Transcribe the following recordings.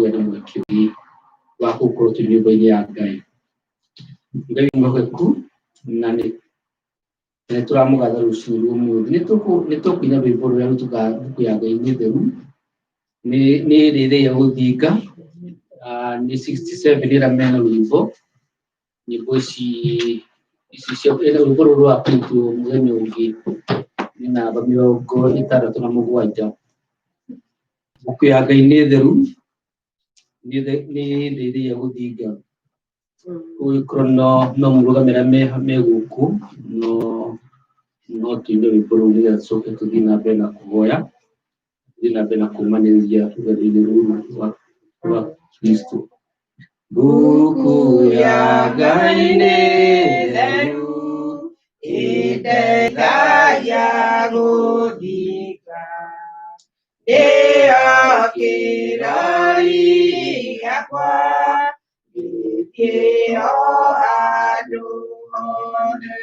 kũgĩa na mweke ũngĩ wa gũkorwo twĩ nyũmba-inĩ ya Ngai. Ngai mwĩhokeku na nĩ tũramũgatha rũcinĩ rwa ũmũthĩ. Nĩ tũkũina rwĩmbo rũrĩa rũtugaga mbuku ya Ngai nĩ theru, nĩ ĩrĩrĩ ya gũthinga, nĩ 67 ĩrĩa mena rwĩmbo. Nyĩmbo ici ici cia rwĩmbo rũrũ rwa mũthenya ũngĩ nĩ namba 67. Mbuku ya Ngai nĩ theru, nĩ ĩrĩrĩ ya gũthinga. Gũgĩkorwo no mũrũgame arĩa me gũkũ, no tũine rwĩmbo rũu nĩgetha tũcoke tũthiĩ na mbere na kũhoya, tũthiĩ na mbere na kũũmanĩrĩria rũgendo-inĩ rũrũ rwa Kristo. Mbuku ya Ngai nĩ theru, ĩndeithagia gũthinga, nĩyo kĩrori gĩakwa, gĩthiĩ o handũ hothe.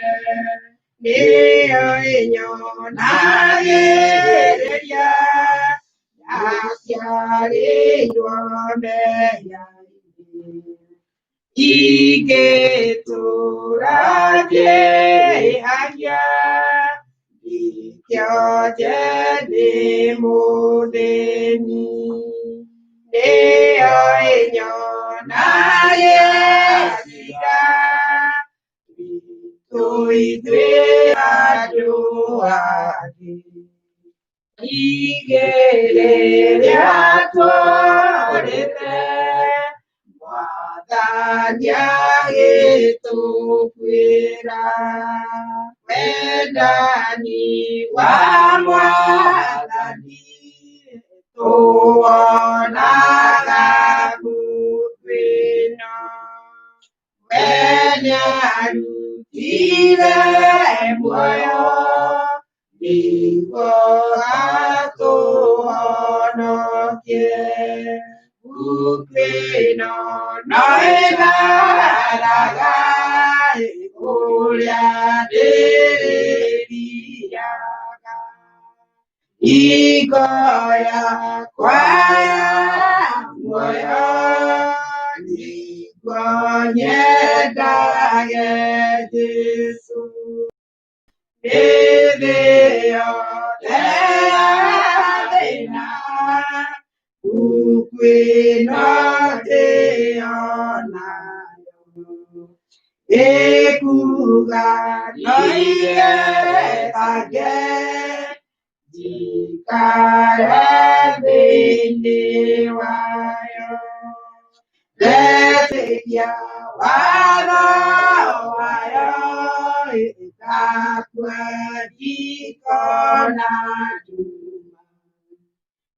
Nĩyo ĩnyonagĩrĩria ndaciarĩirwo mehia-inĩ. Ingĩtũũra ngĩhagia, ndingĩonje ndĩ mũthĩni. Nĩyo ĩnyonagĩrĩria witũ ithuĩ andũ angĩ. Igĩ rĩrĩa twarĩte, Mwathani agĩtũkuĩra. Wendani wa Mwathani tũwonaga mbuku-ĩno. We nĩarutire muoyo nĩguo atũhonokie. Mbuku ĩno no ĩtharaga ũrĩa ndĩrĩthiaga. Hingo yakwa ya muoyo nĩguo nyendage Jesũ. Hĩndĩ yothe ya thĩna, mbuku ĩno ndĩyo nayo. Ĩkuuga no igetange, njikare thĩinĩ wayo. Ndetĩkia watho wayo, ĩgakua ndikona nduma.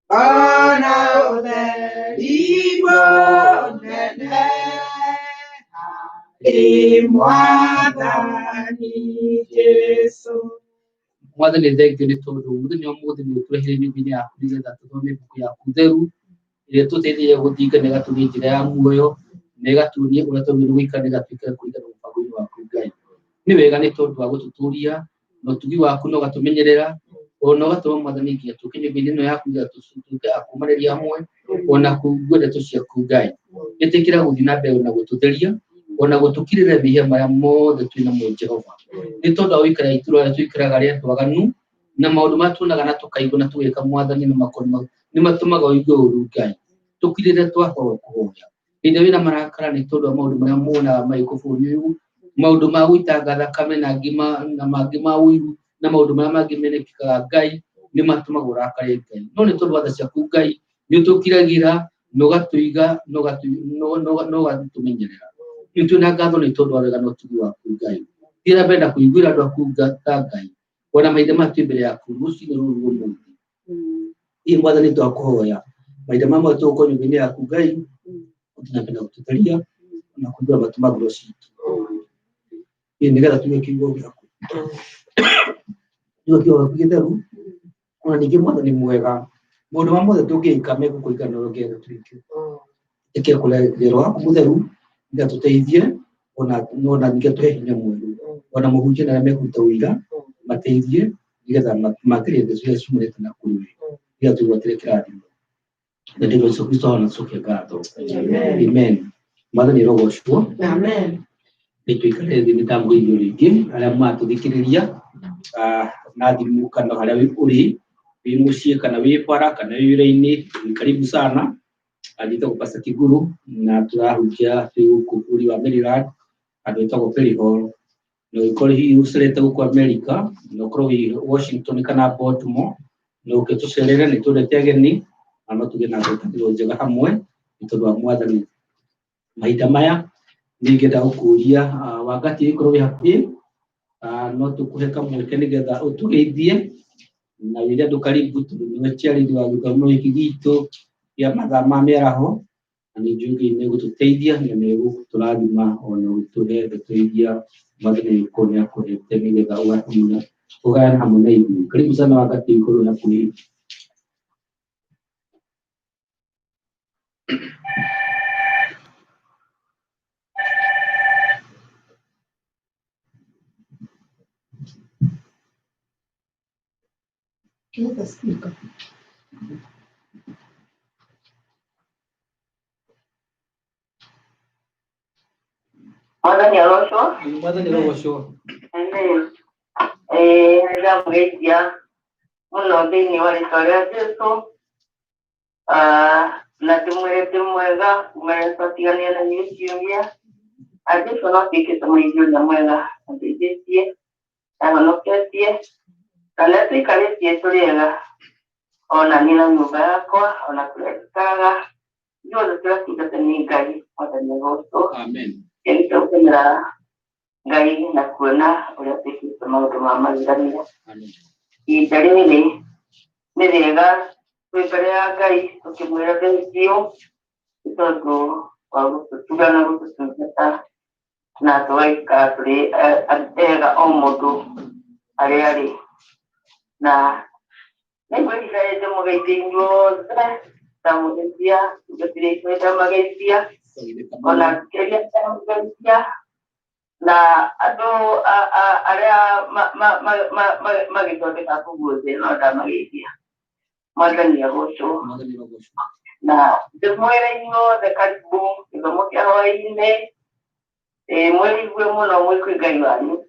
Ona ũtheri mũnene harĩ Mwathani Jesũ. Mwathani thengio nĩ tondũ mũthenya ũmũthĩ nĩ ũtũreheire nyũmba-inĩ yaku nĩgetha tũthome ibuku yaku theru ĩrĩa ĩtũteithagia gũthinga na ĩgatuonia njĩra ya muoyo na ĩgatuonia ũrĩa twagĩrĩirwo gũikara nĩgetha tũikare kũringana na mũbango-inĩ waku Ngai. Nĩ wega nĩ tondũ wa gũtũtũria na ũtugi waku na ũgatũmenyerera ona ũgatũma Mwathani nginya tũke nyũmba-inĩ ĩno yaku nĩgetha tũtuĩke a kũũmanĩria hamwe ona kũigua ndeto ciaku Ngai. Ĩtĩkĩra gũthiĩ na mbere na gũtũtheria ona gũtũkirĩra mehia marĩa mothe twĩ namo Jehova. Nĩ tondũ wa gũikara itũũra rĩrĩa tũikaraga rĩa andũ aganu na maũndũ marĩa tuonaga na tũkaigua na tũgeka Mwathani nĩ matũmaga ũigue ũru Ngai. Tũkirĩre twakorwo kũhoya. Hĩndĩ ĩrĩa wĩna marakara nĩ tondũ wa maũndũ marĩa muonaga magĩkwo bũrũri ũyũ, maũndũ ma gũitanga thakame na angĩ ma na mangĩ ma ũiru na maũndũ marĩa mangĩ menekekaga Ngai nĩ matũmaga ũrakare Ngai. No nĩ tondũ wa tha ciaku Ngai nĩ ũtũkiragĩra na ũgatũiga na ũgatũmenyerera. Nĩ twĩna ngatho nĩ tondũ wa wega na ũtugi waku Ngai. Thiĩ na mbere na kũiguĩra andũ aku tha Ngai. Ona maithe maya twĩ mbere yaku rũcinĩ rũrũ rwa ũmũthĩ. Ĩ Mwathani twakũhoya mahinda maya mothe tũgũkorwo nyũmba-inĩ yaku Ngai, ũthiĩ na mbere na gũtũtheria na kũhingũra matũ ma ngoro citũ. Ĩ nĩgetha tũigue kiugo gĩaku. Tũigue kiugo gĩaku gĩtheru, ona ningĩ Mwathani mwega, maũndũ marĩa mothe tũngĩka megũkũringana na ũrĩa ũngĩenda twĩke. Ĩkĩra kũrehe Roho waku mũtheru nĩgetha tũteithie ona ningĩ atũhe hinya mwerũ. Ona mũhunjia na arĩa mekũruta ũira mateithie nĩgetha makĩrie mbeca iria ciumanĩte na kũrĩ we nĩgetha twĩgwatĩre kĩrathimo. Na ndĩrwo Yesu Kristo na coke ngatho. Amen. Amen. Mwathani rogocwo. Amen. Nĩ tũikare thĩ mĩtambo-inĩ rĩngĩ arĩa maratũthikĩrĩria na thimũ kana harĩa ũrĩ wĩ mũciĩ kana wĩ bara kana wĩ wĩra-inĩ, ni karibu sana. Njĩtagwo Pastor Kiguru na tũrahunjia twĩ gũkũ bũrũri wa Maryland handũ hetagwo Perry Hall. Na ũngĩkorwo hihi ũcerete gũkũ America na ũkorwo wĩ Washington kana Baltimore na ũke tũcerere, nĩ twendete ageni na no tũgĩe na ngwatanĩro njega hamwe nĩ tondũ wa Mwathani. Mahinda maya nĩngĩenda gũkũria Wangati ĩkorwo wĩ hakuhĩ, no tũkũhe kamweke nĩgetha ũtũgeithie na wĩre andũ karibu tondũ nĩwe chairlady wa gĩthomo gĩkĩ gitũ kĩa mathaa ma mĩaraho, na nĩ njũĩ Ngai nĩ egũtũteithia na nĩ egũtũrathima ona gũtũhe ndeto iria Mwathani angĩkorwo nĩ akũhete nĩgetha ũgayane hamwe na ithuĩ. Karibu sana Wangati, ĩkorwo wĩ hakuhĩ. Kiweka speaker. Mwathani arocwo. Mwathani arogocwo. Amen. Ndamũgeithia mũno thĩinĩ wa rĩtwa rĩa Jesũ. Na ndĩmwĩre ndĩ mwega kuma rĩrĩa twatiganire na inyuĩ kiumia. Na Jesũ no atuĩkĩte mũrĩithi ũrĩa mwega, andeithĩtie, ahonoketie, na nĩ atũikarĩtie tũrĩ ega, ona niĩ na nyũmba yakwa, ona kũrĩa njikaraga, ithuothe tũratungata nĩ Ngai. Mwathani agocwo. Amen. Kĩndũ kĩa gũkenera Ngai na kuona ũrĩa twĩkĩte maũndũ ma magegania. Amen. Ihinda rĩrĩ nĩ rĩega twĩ mbere ya Ngai tũkĩmwĩra thengiũ nĩ tondũ wa gũtũtuga na gũtũtungata na tũgaikara tũrĩ ega o mũndũ harĩa arĩ. Na nĩngwĩrira ndĩmũgeithie inyuothe, ndamũgeithia tungatĩre ithuĩ, ndamageithia ona kĩrĩa ndamũgeithia na andũ arĩa magĩthondeka kũu guothe no ndamageithia. Mwathani agocwo. Mwathani arogocwo. Na ndĩmwĩre inyuothe karibu gĩthomo kĩa hwaĩ-inĩ. Mwĩigue mũno mwĩ kwĩ Ngai wanyu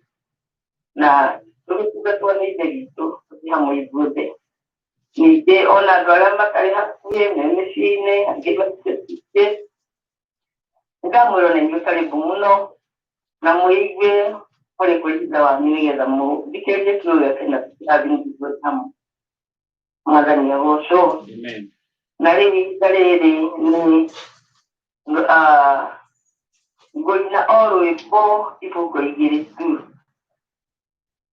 na tũgĩtungatwo nĩ Ithe witũ tũrĩ hamwe ithuothe. Ningĩ ona andũ arĩa matarĩ hakuhĩ me mĩciĩ-inĩ, angĩ matikĩtie, nĩndamwĩra ona inyuĩ karibu mũno na mwĩigue mũrĩ kwĩ Ithe wanyu nĩgetha mũthikĩrĩrie kiugo gĩake na tũkĩrathimwo ithuothe hamwe. Mwathani agocwo. Amen. Na rĩu ihinda rĩrĩ nĩ ngũina o rwĩmbo ibungo igĩrĩ tu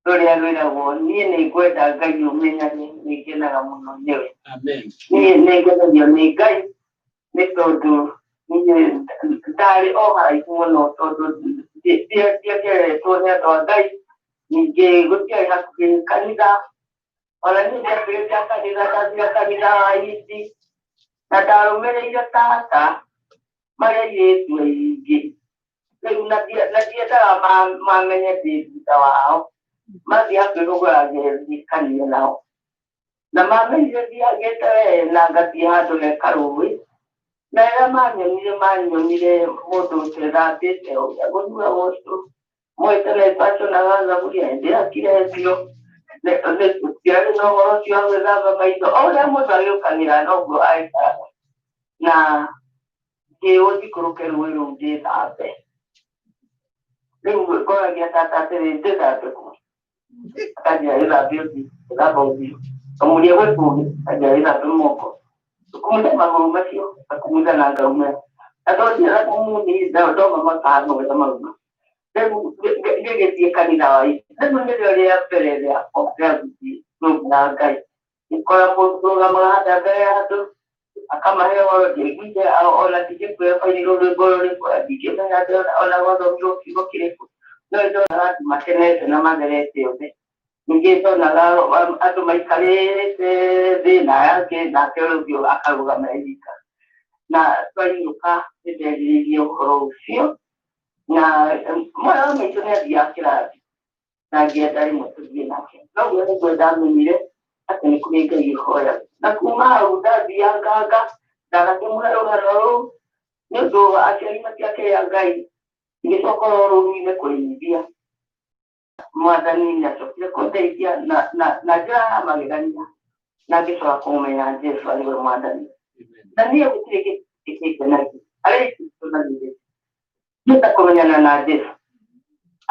rũrĩa rwĩragwo niĩ nĩ ngwenda Ngai ũmenyage nĩ ngenaga mũno nĩwe. Amen. Niĩ nĩ ngenagio nĩ Ngai nĩ tondũ niĩ ndarĩ o haraihu mũno tondũ ndiakeretwo nĩ andũ a Ngai, ningĩ gũtiarĩ hakuhĩ kanitha, ona niĩ ndiambĩrĩria kanitha, ndathire kanitha wa Hindi na ndarũmĩrĩire tata marĩ airĩtu aingĩ rĩu na ndiendaga mamenye ndĩ thutha wao, mathiĩ hakuhĩ kũgũra ngĩkanie nao na mamenyire thiangĩte we na ngathiĩ handũ he karũĩ, na rĩrĩa manyonire mũndũ ũtethambĩte ũrĩa gũthuragwo ũcio moĩte na thaburia ndĩakire biũ, ndiarĩ na ũhoro ũcio wa gwĩthamba maitho, o ũrĩa mũndũ agĩũkagĩra noguo agĩikaraga, na ngĩĩrwo njikũrũke rũĩ rũu ndĩthambe. Rĩu ngoragia tata atĩrĩ, ndĩthambe kũ? Akanjĩra ĩthambe ũthiũ, ĩthamba ũthiũ. Kamũria gwĩ kũngĩ, akanjĩra ĩthambe moko. Kumutha magũrũ macio, akumutha na ngaumĩra. Na ndonjera thamuni, ndoma makanogera magũrũ. Rĩu ngĩgĩthiĩ kanitha wa Ithe. Rĩu nĩrĩo rĩa mbere rĩakwa rĩa gũthiĩ nyũmba ya Ngai. Ngĩkora mũndũ ũrũgamaga harĩa mbere ya andũ, akamahe ũhoro, ndiaiguire ona ndingĩkwĩra bainirwo rwĩmbo rũrĩkũ, ndingĩmenya ona gwathomirwo kiugo kĩrĩkũ. No ndonaga andũ makenete na matherete othe. Ningĩ ndonaga andũ maikarĩte thĩ na aya angĩ, nake ũyũ ũngĩ akarũgama e wika. Na twainũka nĩnderirĩirie ũhoro ũcio, na mwana wa maitũ nĩ athiaga kĩrathi na ngĩenda rĩmwe tũthiĩ nake. Noguo nĩguo ndamenyire atĩ nĩ kũrĩ Ngai ũhoyaga. Na kuma hau ndathianganga Na agakĩmũhe rũgano rũu nĩ ũndũ aciari matiakĩrĩ a Ngai ngĩcoka o rũru-inĩ kũrĩithia. Mwathani nĩacokire kũndeithia na njĩra ya magegania na ngĩcoka kũmenya Jesũ arĩ we Mwathani. Na niĩ gũtirĩ kĩngenagia arĩa ikĩngenagia nĩ ta kũmenyana na Jesũ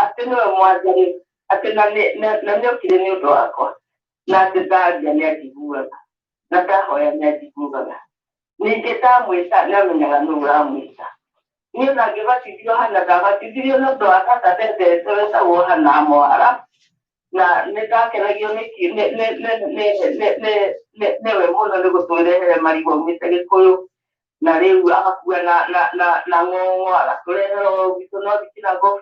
atĩ nĩwe Mwathani, atĩ na nĩokire nĩ ũndũ wakwa, na atĩ ndaria nĩanjiguaga na ndahoya nĩanjiguaga, ningĩ ndamwĩta nĩamenyaga nũ ũramwĩta. Niĩ ona ngĩbatithio Hana, ndabatithirio nĩ ũndũ wa tata ndendete wetagwo Hana Mwara, na nĩ ndakenagio nĩwe mũno nĩ gũtũrehere marigũ aumĩte Gĩkũyũ, na rĩu agakua na ng'ong'o agatũrehera o gwitũ North Kinangop,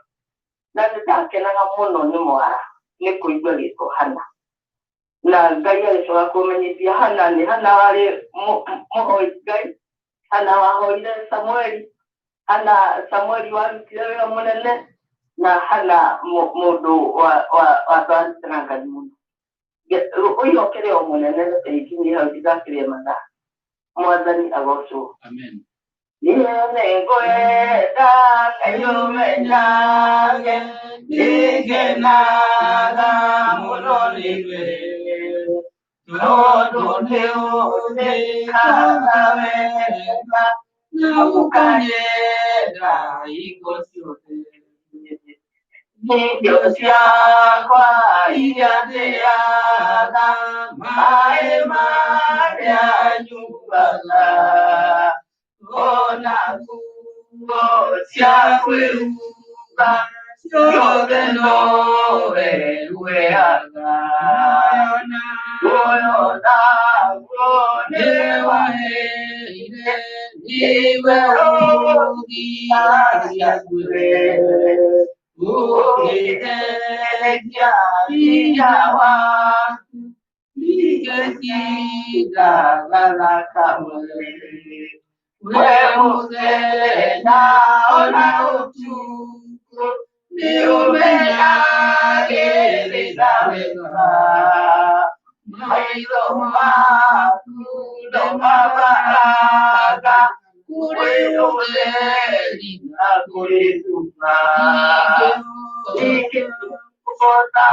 na nĩ ndakenaga mũno nĩ Mwara nĩ kũigua gĩko Hana. Na Ngai agĩcoka kũmenyithia Hana nĩ Hana warĩ mũhoi Ngai, Hana wahoire Samueli, Hana Samueli warutire wĩra mũnene, na Hana mũndũ watwaranĩte na Ngai mũno. Ũyũ ũkĩrĩ o mũnene, reke ikinyie hau ndigakĩrĩe mathaa. Mwathani agocwo. Amen. Niĩ nĩngwenda Ngai ũmenyage nĩngenaga mũno nĩwe, tondũ nĩũnjĩkaga wega na ũkanyenda hingo ciothe. Irio ciakwa iria ndĩaga, maĩ marĩa nyuaga, ona nguo cia kwĩhumba, ciothe nowe ũheaga. Muoyo naguo nĩwaheire, nĩwe ũgiragia ngue, ũkĩndeithia hinya waku, ningĩtindaga thakame. We mũthenya ona ũtukũ nĩũmenyagĩrĩra wega, maitho maku nĩmabaraga kũrĩ ũtheri na kũrĩ nduma. Ingĩhota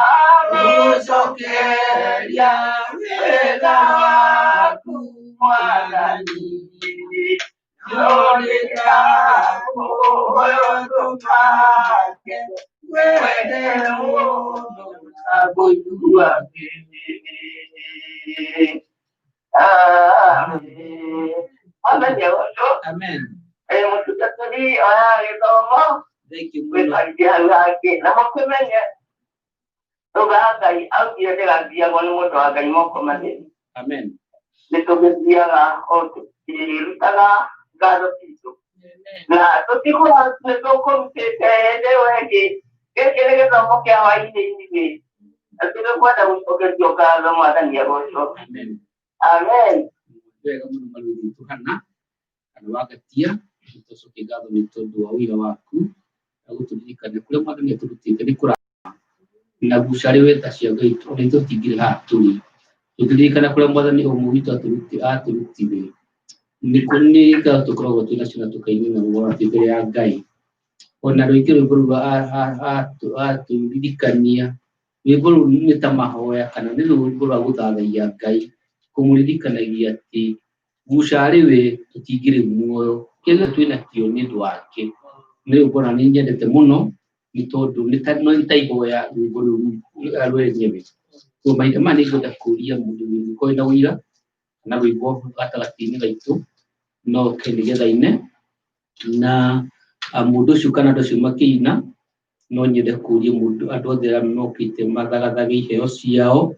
gũcokeria wega waku Mwathani, no nĩndakũhoya ũndũmage wende mũno na ngũiguage. Amen. Mwathani agocwo. Amen. Mũtungatĩri oya gĩthomo Thank you mũno. gwĩtwarithia hau hangĩ na mũkĩmenye rũga Ngai augire ndĩgathiagwo nĩ mũndũ wa Ngai moko matheri. Amen. Nĩ tũgĩthiaga o tũkĩrutaga ngatho citũ na tũtikũra nĩ tũkũrutĩte hĩndĩ ĩyo ĩngĩ. Gĩkĩ nĩ gĩthomo kĩa hwainĩ ithuĩ atĩ nĩkwenda gũcokerio ngatho. Mwathani agocwo. Amen. Amen. Wega mũno marũthi witũ Hana kana wagatia, tũcokie ngatho nĩ tondũ wa wĩra waku na gũtũririkania kũrĩa Mwathani atũrutĩte nĩ kũra na gucarĩ weta cia Ngai ona ithuĩ tũtingĩrĩ haha tũrĩ tũngĩririkana kũrĩa Mwathani ũmwe witũ atũrutire nĩ ngatho tũkoragwo twĩ nacio na tũkainina ngoro twĩ mbere ya Ngai. Ona rũingĩ rwĩmbo rũu atũririkania, rwĩmbo rũu nĩ ta mahoya kana nĩ rwĩmbo rwa gũthathaiya Ngai, kũmũririkanagia atĩ gucarĩ we tũtingĩrĩ muoyo, kĩrĩa twĩ nakĩo nĩ ũndũ wake. Nĩ rwĩmbo na nĩ nyendete mũno nĩ tondũ nĩ ta ihoya rwĩmbo rũu rwenyewe. Koguo mahinda maya nĩ ngwenda kũria mũndũ ũngĩkorwo wĩna ũira kana rwĩmbo gatagatĩ-inĩ gaitũ no oke nĩgetha aine, na mũndũ ũcio kana andũ acio makĩina no nyende kũria mũndũ andũ othe arĩa mokĩte mathagathage iheo ciao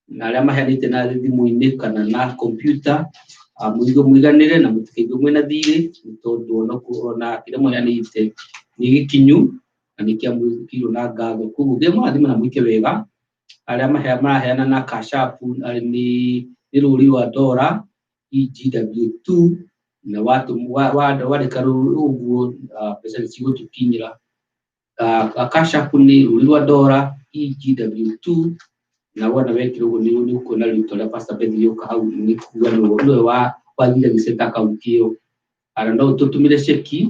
na arĩa maheanĩte na thimũ-inĩ kana na kompiuta, mũigue mũiganĩre na mũtikaigue mwĩna thirĩ, nĩ tondũ ona kĩrĩa mũheanĩte nĩ gĩkinyu na nĩ kĩamũkĩirwo na ngatho. Koguo Ngai amũrathime na mwĩke wega. Arĩa maraheana na Cash App nĩ rũri rwa ndora EGW2, na wandĩka ũguo mbeca nĩ cigũtũkinyĩra. Cash App nĩ rũri rwa ndora EGW2, na wona wekĩra ũguo nĩ ũkuona rĩtwa rĩa Pastor Beth rĩũka hau, nĩ kuga nĩwe Kwathire gĩceta akaunti ĩyo. Kana no ũtũtũmĩre ceki,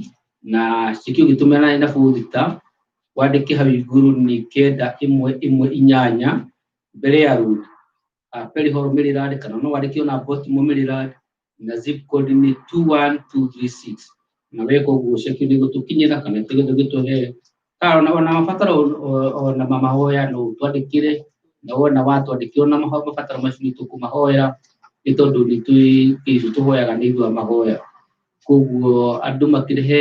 na ceki ũngĩtũmĩra na bũthita, wandĩke hau igũrũ nĩ 9118 mbere ya road, Perihoro Maryland, kana no wandĩke ona Baltimore Maryland, na zip code nĩ 21236. Na weka ũguo ceki nĩ ĩgũtũkinyĩra kana ĩtũgĩtũ gĩtũhe. Kana ona mabataro ona mahoya no ũtwandĩkĩre, na wona watwandĩkĩra ona mabataro macio nĩ tũkũmahoera, nĩ tondũ nĩ twĩ tũhoyaga nĩ ithuĩ a mahoya. Koguo andũ makĩrehe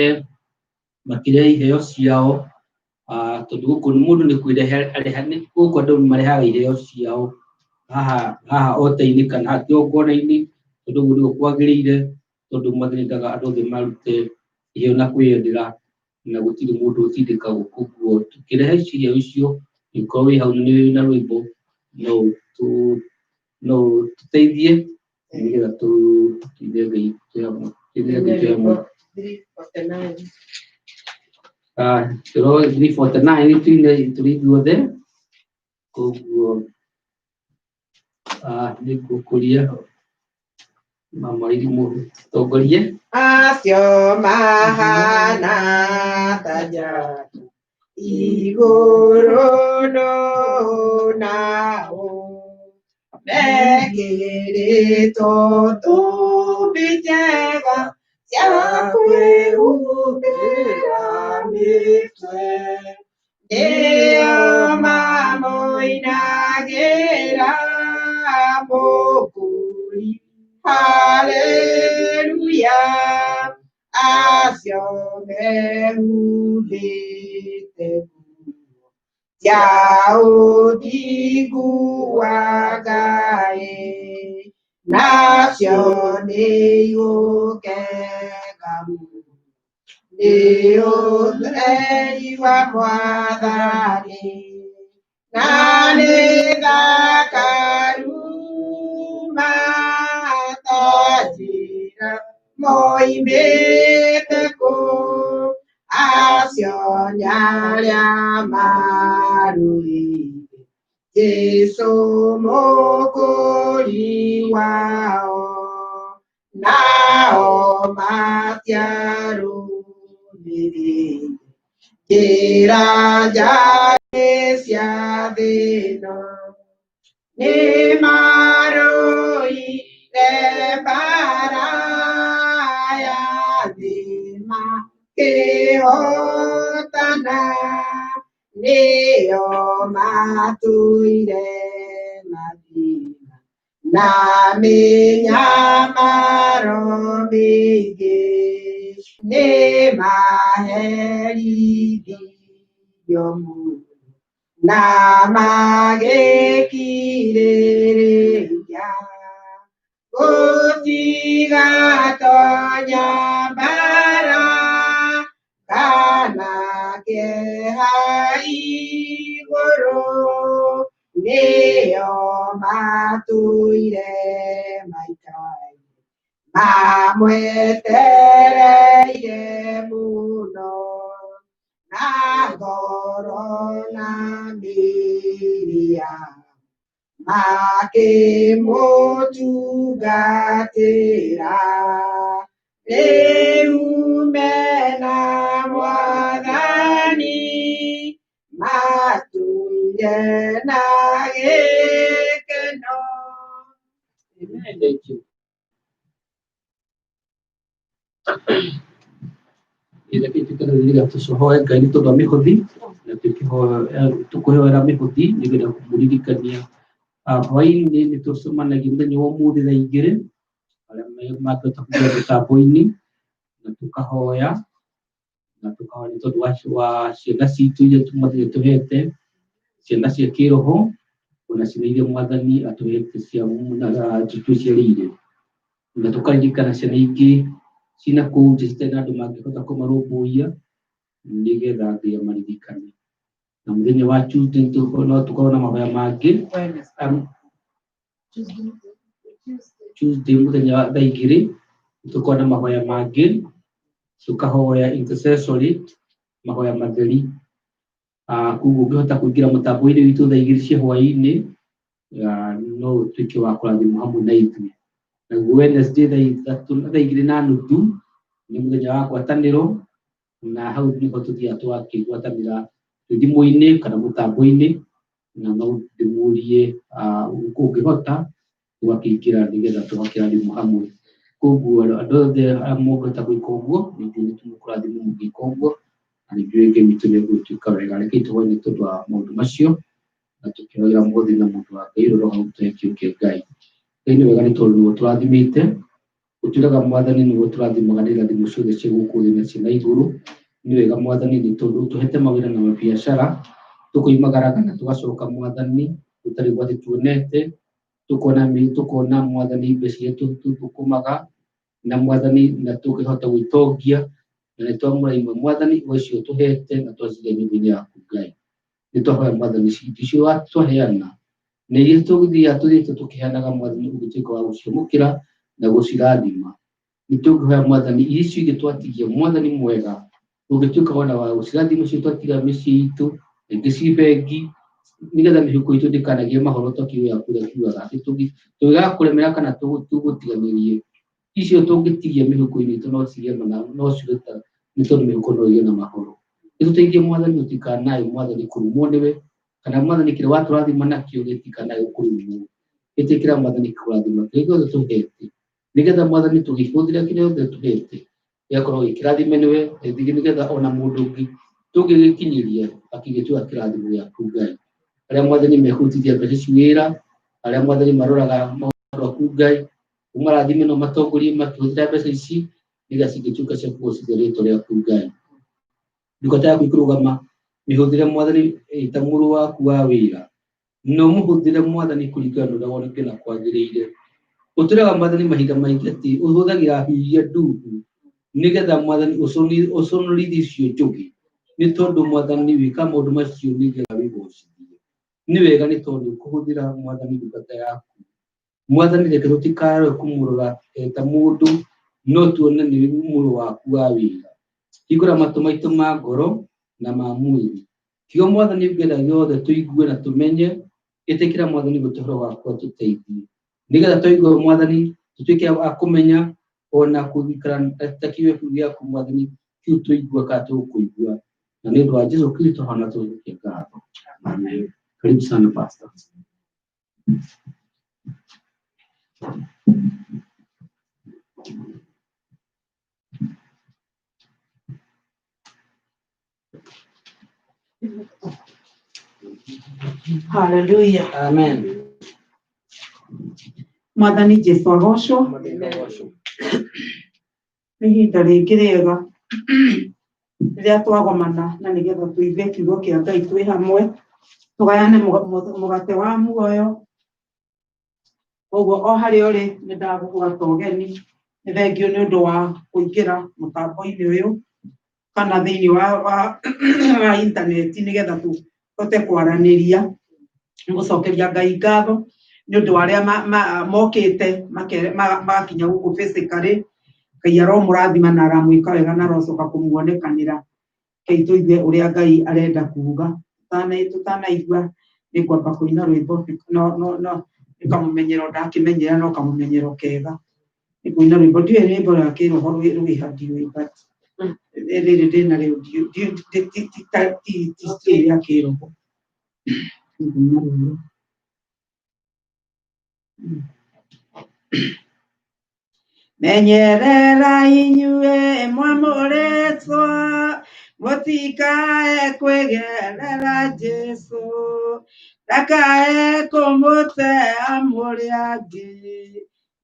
iheo ciao, tondũ gũkũ mũndũ nĩ kwĩrehe areha, gũkũ andũ marehaga iheo ciao haha haha ota-inĩ kana haha kĩgongona-inĩ, tondũ ũguo nĩguo kwagĩrĩire, tondũ Mwathani endaga andũ othe marute iheo na kwĩyendera, na gũtirĩ mũndũ ũtindĩkagwo. Koguo tũkĩrehe iheo icio, ũngĩkorwo wĩ hau na rwĩmbo no tũteithie nĩgetha tũteithie Ngai twĩ hamwe. 349 tuine tũrĩ ithuothe. Koguo nĩ ngũkũria mama irimũ tongorie. Acio mahana ta njata igũrũ nao mekĩrĩtwo thũmbĩ njega cia kwĩhumbĩra mĩtwe, nĩo mamoinagĩra Mũkũri. Haleluya, acio mehumbĩte nguo cia ũthingu wa Ngai, nacio nĩigũkenga mũno nĩ ũtheri wa Mwathani, na nĩ thakaru ta njĩra moimĩte kũu, acio nĩ arĩa marũĩire Jesũ Mũkũri wao, nao matiarũmĩrĩire njĩra njarĩ cia thĩ ĩno, nĩ marũire mbara ya thĩ makĩhotana, nĩo matũire mathĩna na mĩnyamaro mĩingĩ, nĩ maherithirio mũno na magĩkirĩrĩria gũtigatonya mbara kana kĩeha igũrũ, nĩo matũire maikaire mamwetereire mũno, na ngoro na mĩĩrĩ yao makĩmũtungatĩra. Rĩu mena Mwathani matũire na gĩkeno. Amen. Thank you. Reke tukanĩrĩria tũcohoe Ngai nĩ tondũ wa mĩhothi, na tũkũhoera mĩhothi nĩgetha kũmũririkania. Hwaĩ-inĩ nĩ tũcemanagia mũthenya wa ũmũthĩ thaa 2, arĩa mangĩhota kũingĩra mĩtambo-inĩ, na tũkahoya, na tũkahoya nĩ tondũ wa ciana citũ iria Mwathani atũhete, ciana cia kĩroho, ona ciana iria Mwathani atũhete cia tũciarĩire. Na tũkaririkana ciana ingĩ cina kũu nja citarĩ na andũ mangĩhota kũmarũmbũiya, nĩgetha Ngai amaririkane. Na mũthenya wa Tuesday no tũkorwo na mahoya mangĩ. Tuesday mũthenya wa thaa 2 tũkorwo na mahoya mangĩ, tũkahoya intercessory, mahoya matheri. Koguo ũngĩhota kũingĩra mũtambo-inĩ witũ thaa 2 cia hwaĩ-inĩ, no ũtuĩke wa kũrathimwo hamwe na ithuĩ. Naguo Wednesday thaa 3 thaa 2:30 nĩ mũthenya wa ngwatanĩro, na hau nĩho tũthiaga tũgakĩgwatanĩra twĩ thimũ-inĩ kana mũtambo-inĩ, na no ndĩmũrie ũngĩhota tũgakĩingĩra nĩgetha tũgakĩrathimwo hamwe. Koguo andũ othe arĩa mũngĩhota gwĩka ũguo, nĩ njũĩ nĩ tũmũkũrathimwo mũngĩka ũguo, na nĩ njũĩ Ngai witũ nĩ egũgĩtuĩka wega. Rekei tũhoe nĩ tondũ wa maũndũ macio, na tũkĩhoera mũthĩ na mũndũ wa Ngai ũrĩa ũroka gũtũhe kiugo kĩa Ngai. Ngai nĩ wega nĩ tondũ nĩwe ũtũrathimĩte, ũtwĩraga Mwathani nĩwe ũtũrathimaga nĩ irathimo ciothe cia gũkũ thĩ na cia na igũrũ. Nĩ wega Mwathani nĩ tondũ ũtũhete mawĩra na mabiacara, tũkoimagaraga na tũgacoka Mwathani tũtarĩ gwatĩ tuonete, tukona tukona Mwathani mbeca iria tũthũkũmaga na Mwathani na tũkĩhota gwĩtongia, na nĩ twamũra imwe Mwathani ũcio ũtũhete na twaciga nyũmba-inĩ yaku Ngai. Nĩ twahoya Mwathani indo icio twaheana na iria tũgũthiaga tũthiĩte tũkĩheanaga Mwathani ũgĩtuĩka wa gũciamũkĩra na gũcirathima. Nĩ tũngĩhoya Mwathani iria icio ingĩ twatigia Mwathani mwega ũngĩtuĩka ona wa gũcirathima icio twatiga mĩciĩ itũ ingĩ ci bengi, nĩgetha mĩhuko itũ ndĩkanagie mahoro ta kiugo gĩaku ũrĩa kiugaga atĩ tũngĩgakũremera kana tũgũtiganĩrie, icio tũngĩtigia mĩhuko-inĩ itũ no cigĩe na no ciũre ta nĩ tondũ mĩhuko no ĩgĩe na mahoro. Nĩtũteithie Mwathani tũtikanae Mwathani kũrumwo nĩwe, kana Mwathani kĩrĩa watũrathima nakĩo gĩtikanae kũrumwo. Ĩtĩkĩra Mwathani kũrathima kĩrĩa gĩothe tũhete, nĩgetha Mwathani tũgĩhũthĩra kĩrĩa gĩothe tũhete gĩgakorwo gĩkĩrathime nĩwe, nĩgetha ona mũndũ ũngĩ tũngĩgĩkinyĩria akĩgĩtua kĩrathimo gĩaku Ngai. Arĩa Mwathani mekũrutithia mbeca ici wĩra, arĩa Mwathani maroraga maũndũ aku Ngai, ũmarathime na ũmatongorie makĩhũthĩra mbeca ici nĩgetha cingĩtuĩka cia kũgocithia rĩtwa rĩaku Ngai. Ndungata yaku ĩkũrũgama mĩhũthĩre Mwathani ta mũrũ waku wa wĩra, na ũmũhũthĩre Mwathani kũringana na ũrĩa wonekana kwagĩrĩire. Ũtũraga Mwathani mahinda maingĩ atĩ ũhũthagĩra hiũ iria ndungu nĩgetha Mwathani ũconorithie icio njũgĩ, nĩ tondũ Mwathani wĩka maũndũ macio nĩgetha wĩgocithie. Nĩ wega nĩ tondũ ũkũhũthĩra Mwathani ndungata yaku. Mwathani reke tũtikarore kũmũrora ta mũndũ, no tuone nĩ mũrũ waku wa wĩra. Hingũra matũ maitũ ma ngoro na ma mwĩrĩ. Kiugo Mwathani ũngĩenda gĩothe tũigue na tũmenye, ĩtĩkĩra Mwathani gũtũhe roho waku atũteithie. Nĩgetha twaigua Mwathani tũtuĩke a kũmenya ona kũikara ta kiugo kĩu gĩaku Mwathani kĩu tũigua kana tũkũigua. Na nĩ ũndũ wa Jesu Kristo hana tũcokia ngatho. Amen. Karibu sana Pastor. Hallelujah. Amen. Mwathani Jesu agocwo. Mwathani agocwo. Nĩ ihinda rĩngĩ rĩega rĩrĩa twagomana na nĩgetha tũigue kiugo kĩa Ngai twĩ hamwe, tũgayane mũgate wa muoyo. Koguo o harĩa ũrĩ nĩ ndagũgwata ũgeni, nĩ thengiũ nĩ ũndũ wa kũingĩra mũtambo-inĩ ũyũ kana thĩinĩ wa intaneti nĩgetha tũhote kwaranĩria. Nĩ gũcokeria Ngai ngatho nĩ ũndũ wa arĩa mokĩte magakinya gũkũ physically. Ngai aromũrathima na aramwĩka wega na arocoka kũmuonekanĩra. Rekei tũigue ũrĩa Ngai arenda kuga. Tũtanaigua nĩ ngwamba kũina rwĩmbo, no nĩ kamũmenyero ndakĩmenyera no kamũmenyero kega. Nĩ kũina rwĩmbo, ndiũĩ rwĩmbo rwa kĩroho rwĩha ndiũĩ, but rĩrĩ ndĩnarĩo ti rĩa kĩroho. Nĩ kũina rwĩmbo. Menyerera inyuĩ mwamũrĩtwo, mũtikae kwĩgerera Jesũ, ndakae kũmũtea mũrĩ angĩ.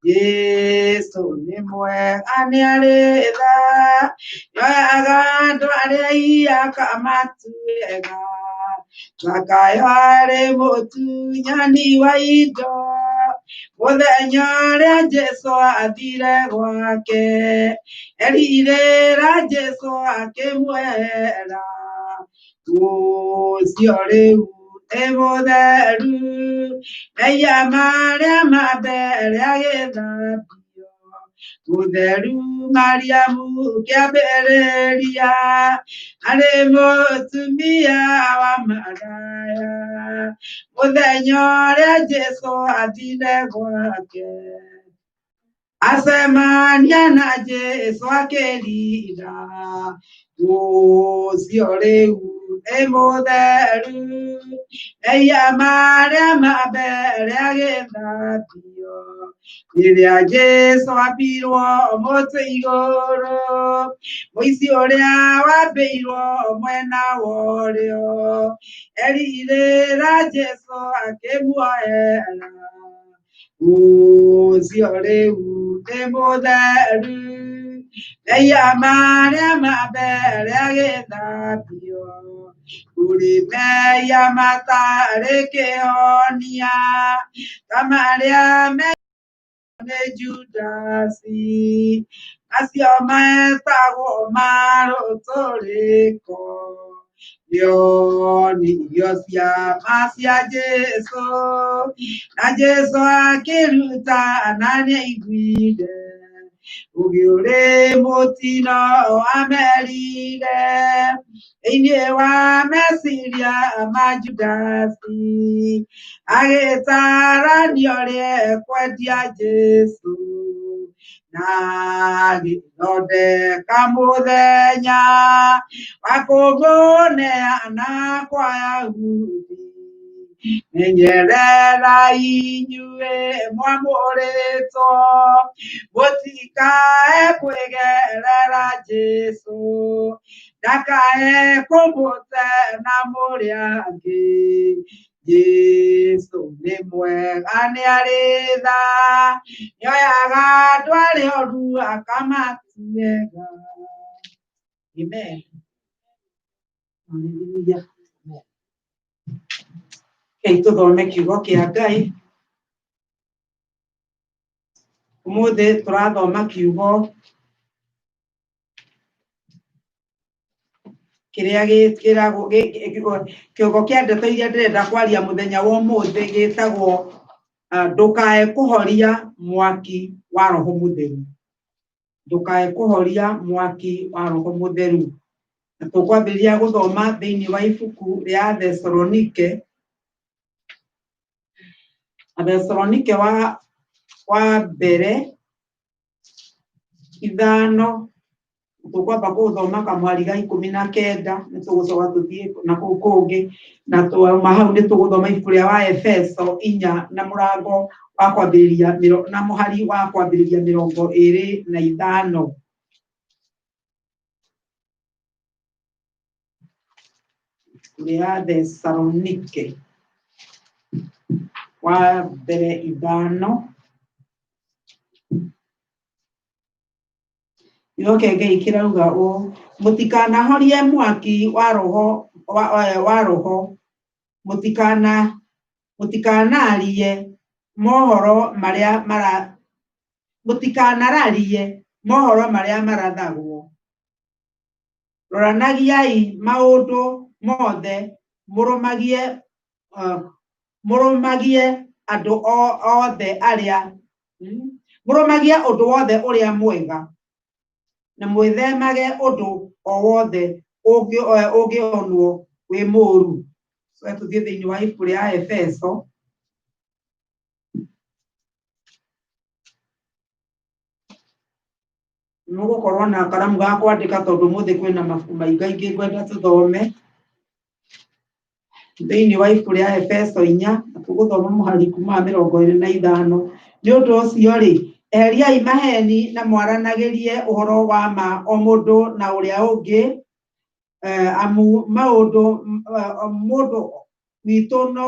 Jesũ nĩ mwega nĩ arĩ tha, nĩoyaga andũ arĩa aiya akamatuega. Zakayo arĩ mũtunyani wa indo, mũthenya ũrĩa Jesũ athire gwake, erirĩra Jesũ akĩmwĩra, ũcio rĩu nĩ mũtheru, mehia marĩa ma mbere agĩthambio. Mũtheru Mariamu kĩambĩrĩria, arĩ mũtumia wa maraya, mũthenya ũrĩa Jesũ athire gwake. Acemania na Jesũ akĩrira, ũcio rĩu nĩ mũtheru, mehia marĩa ma mbere agĩthambio. Rĩrĩa Jesũ ambirwo mũtĩ igũrũ, mũici ũrĩa wambĩirwo mwena wa ũrĩo, erirĩra Jesũ akĩmuoera. Ũcio rĩu nĩ mũtheru, mehia marĩa ma mbere agĩthambio. Kũrĩ mehia matarĩ kĩhonia, ta marĩa nĩ Judasi, macio metagwo marũtũrĩko. Nĩonirio ciama cia Jesũ, na Jesũ akĩruta na nĩaiguire. Ũgĩ ũrĩ mũtino amerire, thĩinĩ wa meciria ma Judasi, agĩtaranio ũrĩa ekwendia Jesũ. Na agĩthondeka mũthenya wa kũmũneana kwa Ayahudi. Menyerera inyuĩ mwamũrĩtwo, mũtikae kwĩgerera Jesũ, ndakae kũmũte na mũrĩa angĩ. Jesũ nĩ mwega nĩ arĩ tha, nĩoyaga andũ arĩa oru akamatuega. Amen. Hallelujah. Rekei tũthome kiugo kĩa Ngai. Ũmũthĩ tũrathoma kiugo kĩrĩa kĩragwo kiugo kĩa ndeto iria ndĩrenda kwaria mũthenya wa ũmũthĩ gĩtagwo ndũkae kũhoria mwaki wa Roho Mũtheru. Ndũkae kũhoria mwaki wa Roho Mũtheru. Na tũkwambĩrĩria gũthoma thĩinĩ wa ibuku rĩa Thesalonike, Athesalonike wa mbere ithano, tũkwamba gũthoma kamwari ga 19, nĩ tũgũcoka tũthiĩ na kũu kũngĩ, na twauma hau nĩ tũgũthoma ibuku rĩa wa Efeso 4 na mũrango wa kwambĩrĩria na mũhari wa kwambĩrĩria 25. Rĩa Thesalonike wa mbere 5. Kiugo kĩa Ngai kĩrauga ũũ, mũtikanahorie mwaki wa roho wa roho, mũtikanaarie mohoro marĩa mũtikanararie mohoro marĩa marathagwo. Roranagiai maũndũ mothe, mũrũmagie andũ othe arĩa mũrũmagie ũndũ wothe ũrĩa mwega, na mwĩthemage ũndũ o wothe ũngĩonwo wĩ mũũru. Tũthiĩ thĩinĩ wa ibuku rĩa Efeso mũgũkorwo na karamu ga kwandĩka tondũ ũmũthĩ kwĩna mabuku maingaingĩ ngwenda tũthome. Thĩinĩ wa ibuku rĩa Efeso 4, na tũgũthoma mũhari kuma 25. Nĩ ũndũ ũcio rĩ, eheriai maheni na mwaranagĩrie ũhoro wa ma o mũndũ na ũrĩa ũngĩ, amu maũndũ mũndũ witũ no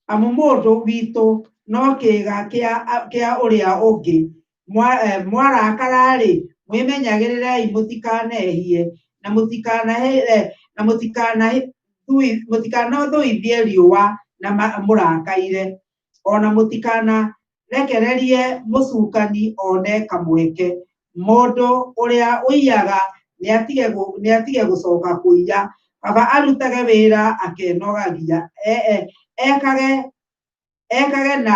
amu mũndũ witũ no kĩĩga kĩa ũrĩa ũngĩ. Mwarakara-rĩ, mwĩmenyagĩrĩrei mũtikanehie, na mũtikanathũithie riũa na mũrakaire, ona mũtikanarekererie mũcukani one kamweke. Mũndũ ũrĩa ũiyaga nĩatige gũcoka kũiya, kaba arutage wĩra akenogagia, ekage na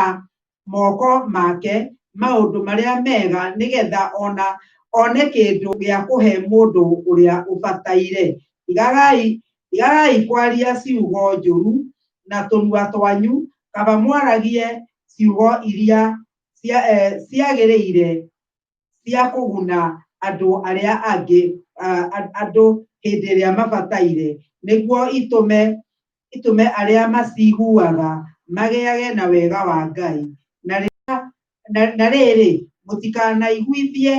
moko make maũndũ marĩa mega, nĩgetha ona one kĩndũ gĩa kũhe mũndũ ũrĩa ũbataire. Tigagai kwaria ciugo njũru na tũnua twanyu, kaba mwaragie ciugo iria ciagĩrĩire cia kũguna andũ arĩa angĩ, andũ hĩndĩ ĩrĩa mabataire, nĩguo itũme arĩa maciguaga magĩage na wega wa Ngai. Na rĩrĩ, mũtikanaiguithie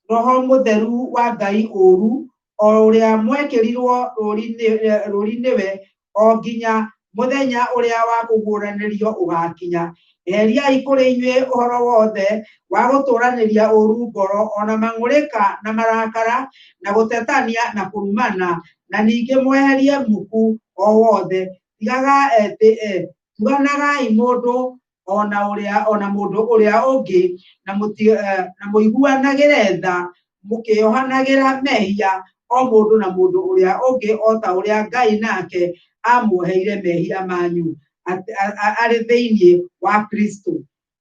Roho Mũtheru wa Ngai ũũru, o ũrĩa mwekĩrirwo rũũri nĩwe o nginya mũthenya ũrĩa wa kũguũranĩrio ũgakinya. Eheriai kũrĩ inyuĩ ũhoro wothe wa gũtũũranĩria ũũru ngoro, ona mang'ũrĩka na marakara, na gũtetania na kũrumana, na ningĩ mweherie muku o wothe. Tigaga tuganagai mũndũ ona ũrĩa ona mũndũ ũrĩa ũngĩ, na na mũiguanagĩre tha, mũkĩohanagĩra mehia o mũndũ na mũndũ ũrĩa ũngĩ, o ta ũrĩa Ngai nake amuoheire mehia manyu arĩ thĩinĩ wa Kristo.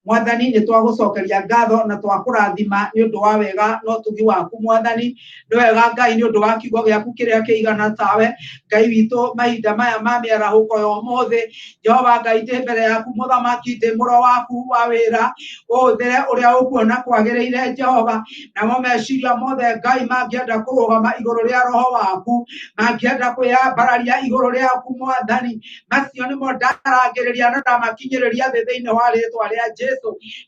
Mwathani, nĩ twagũcokeria ngatho na twakũrathima nĩ ũndũ wa wega na ũtugi waku. Mwathani, nĩ wega Ngai nĩ ũndũ wa kiugo gĩaku kĩrĩa kĩigana tawe. Ngai witũ, mahinda maya ma mĩarahũko ya ũmũthĩ, Jehova Ngai, ndĩ mbere yaku mũthamaki, ndĩ mũro waku wa wĩra, ũhũthĩre ũrĩa ũkuona kwagĩrĩire Jehova. Namo meciria mothe Ngai mangĩenda kũrũgama igũrũ rĩa roho waku, mangĩenda kwĩyambararia igũrũ rĩaku Mwathani, macio nĩmo ndarangĩrĩria na ndamakinyĩrĩria thĩ thĩinĩ wa rĩtwa rĩa Jesu.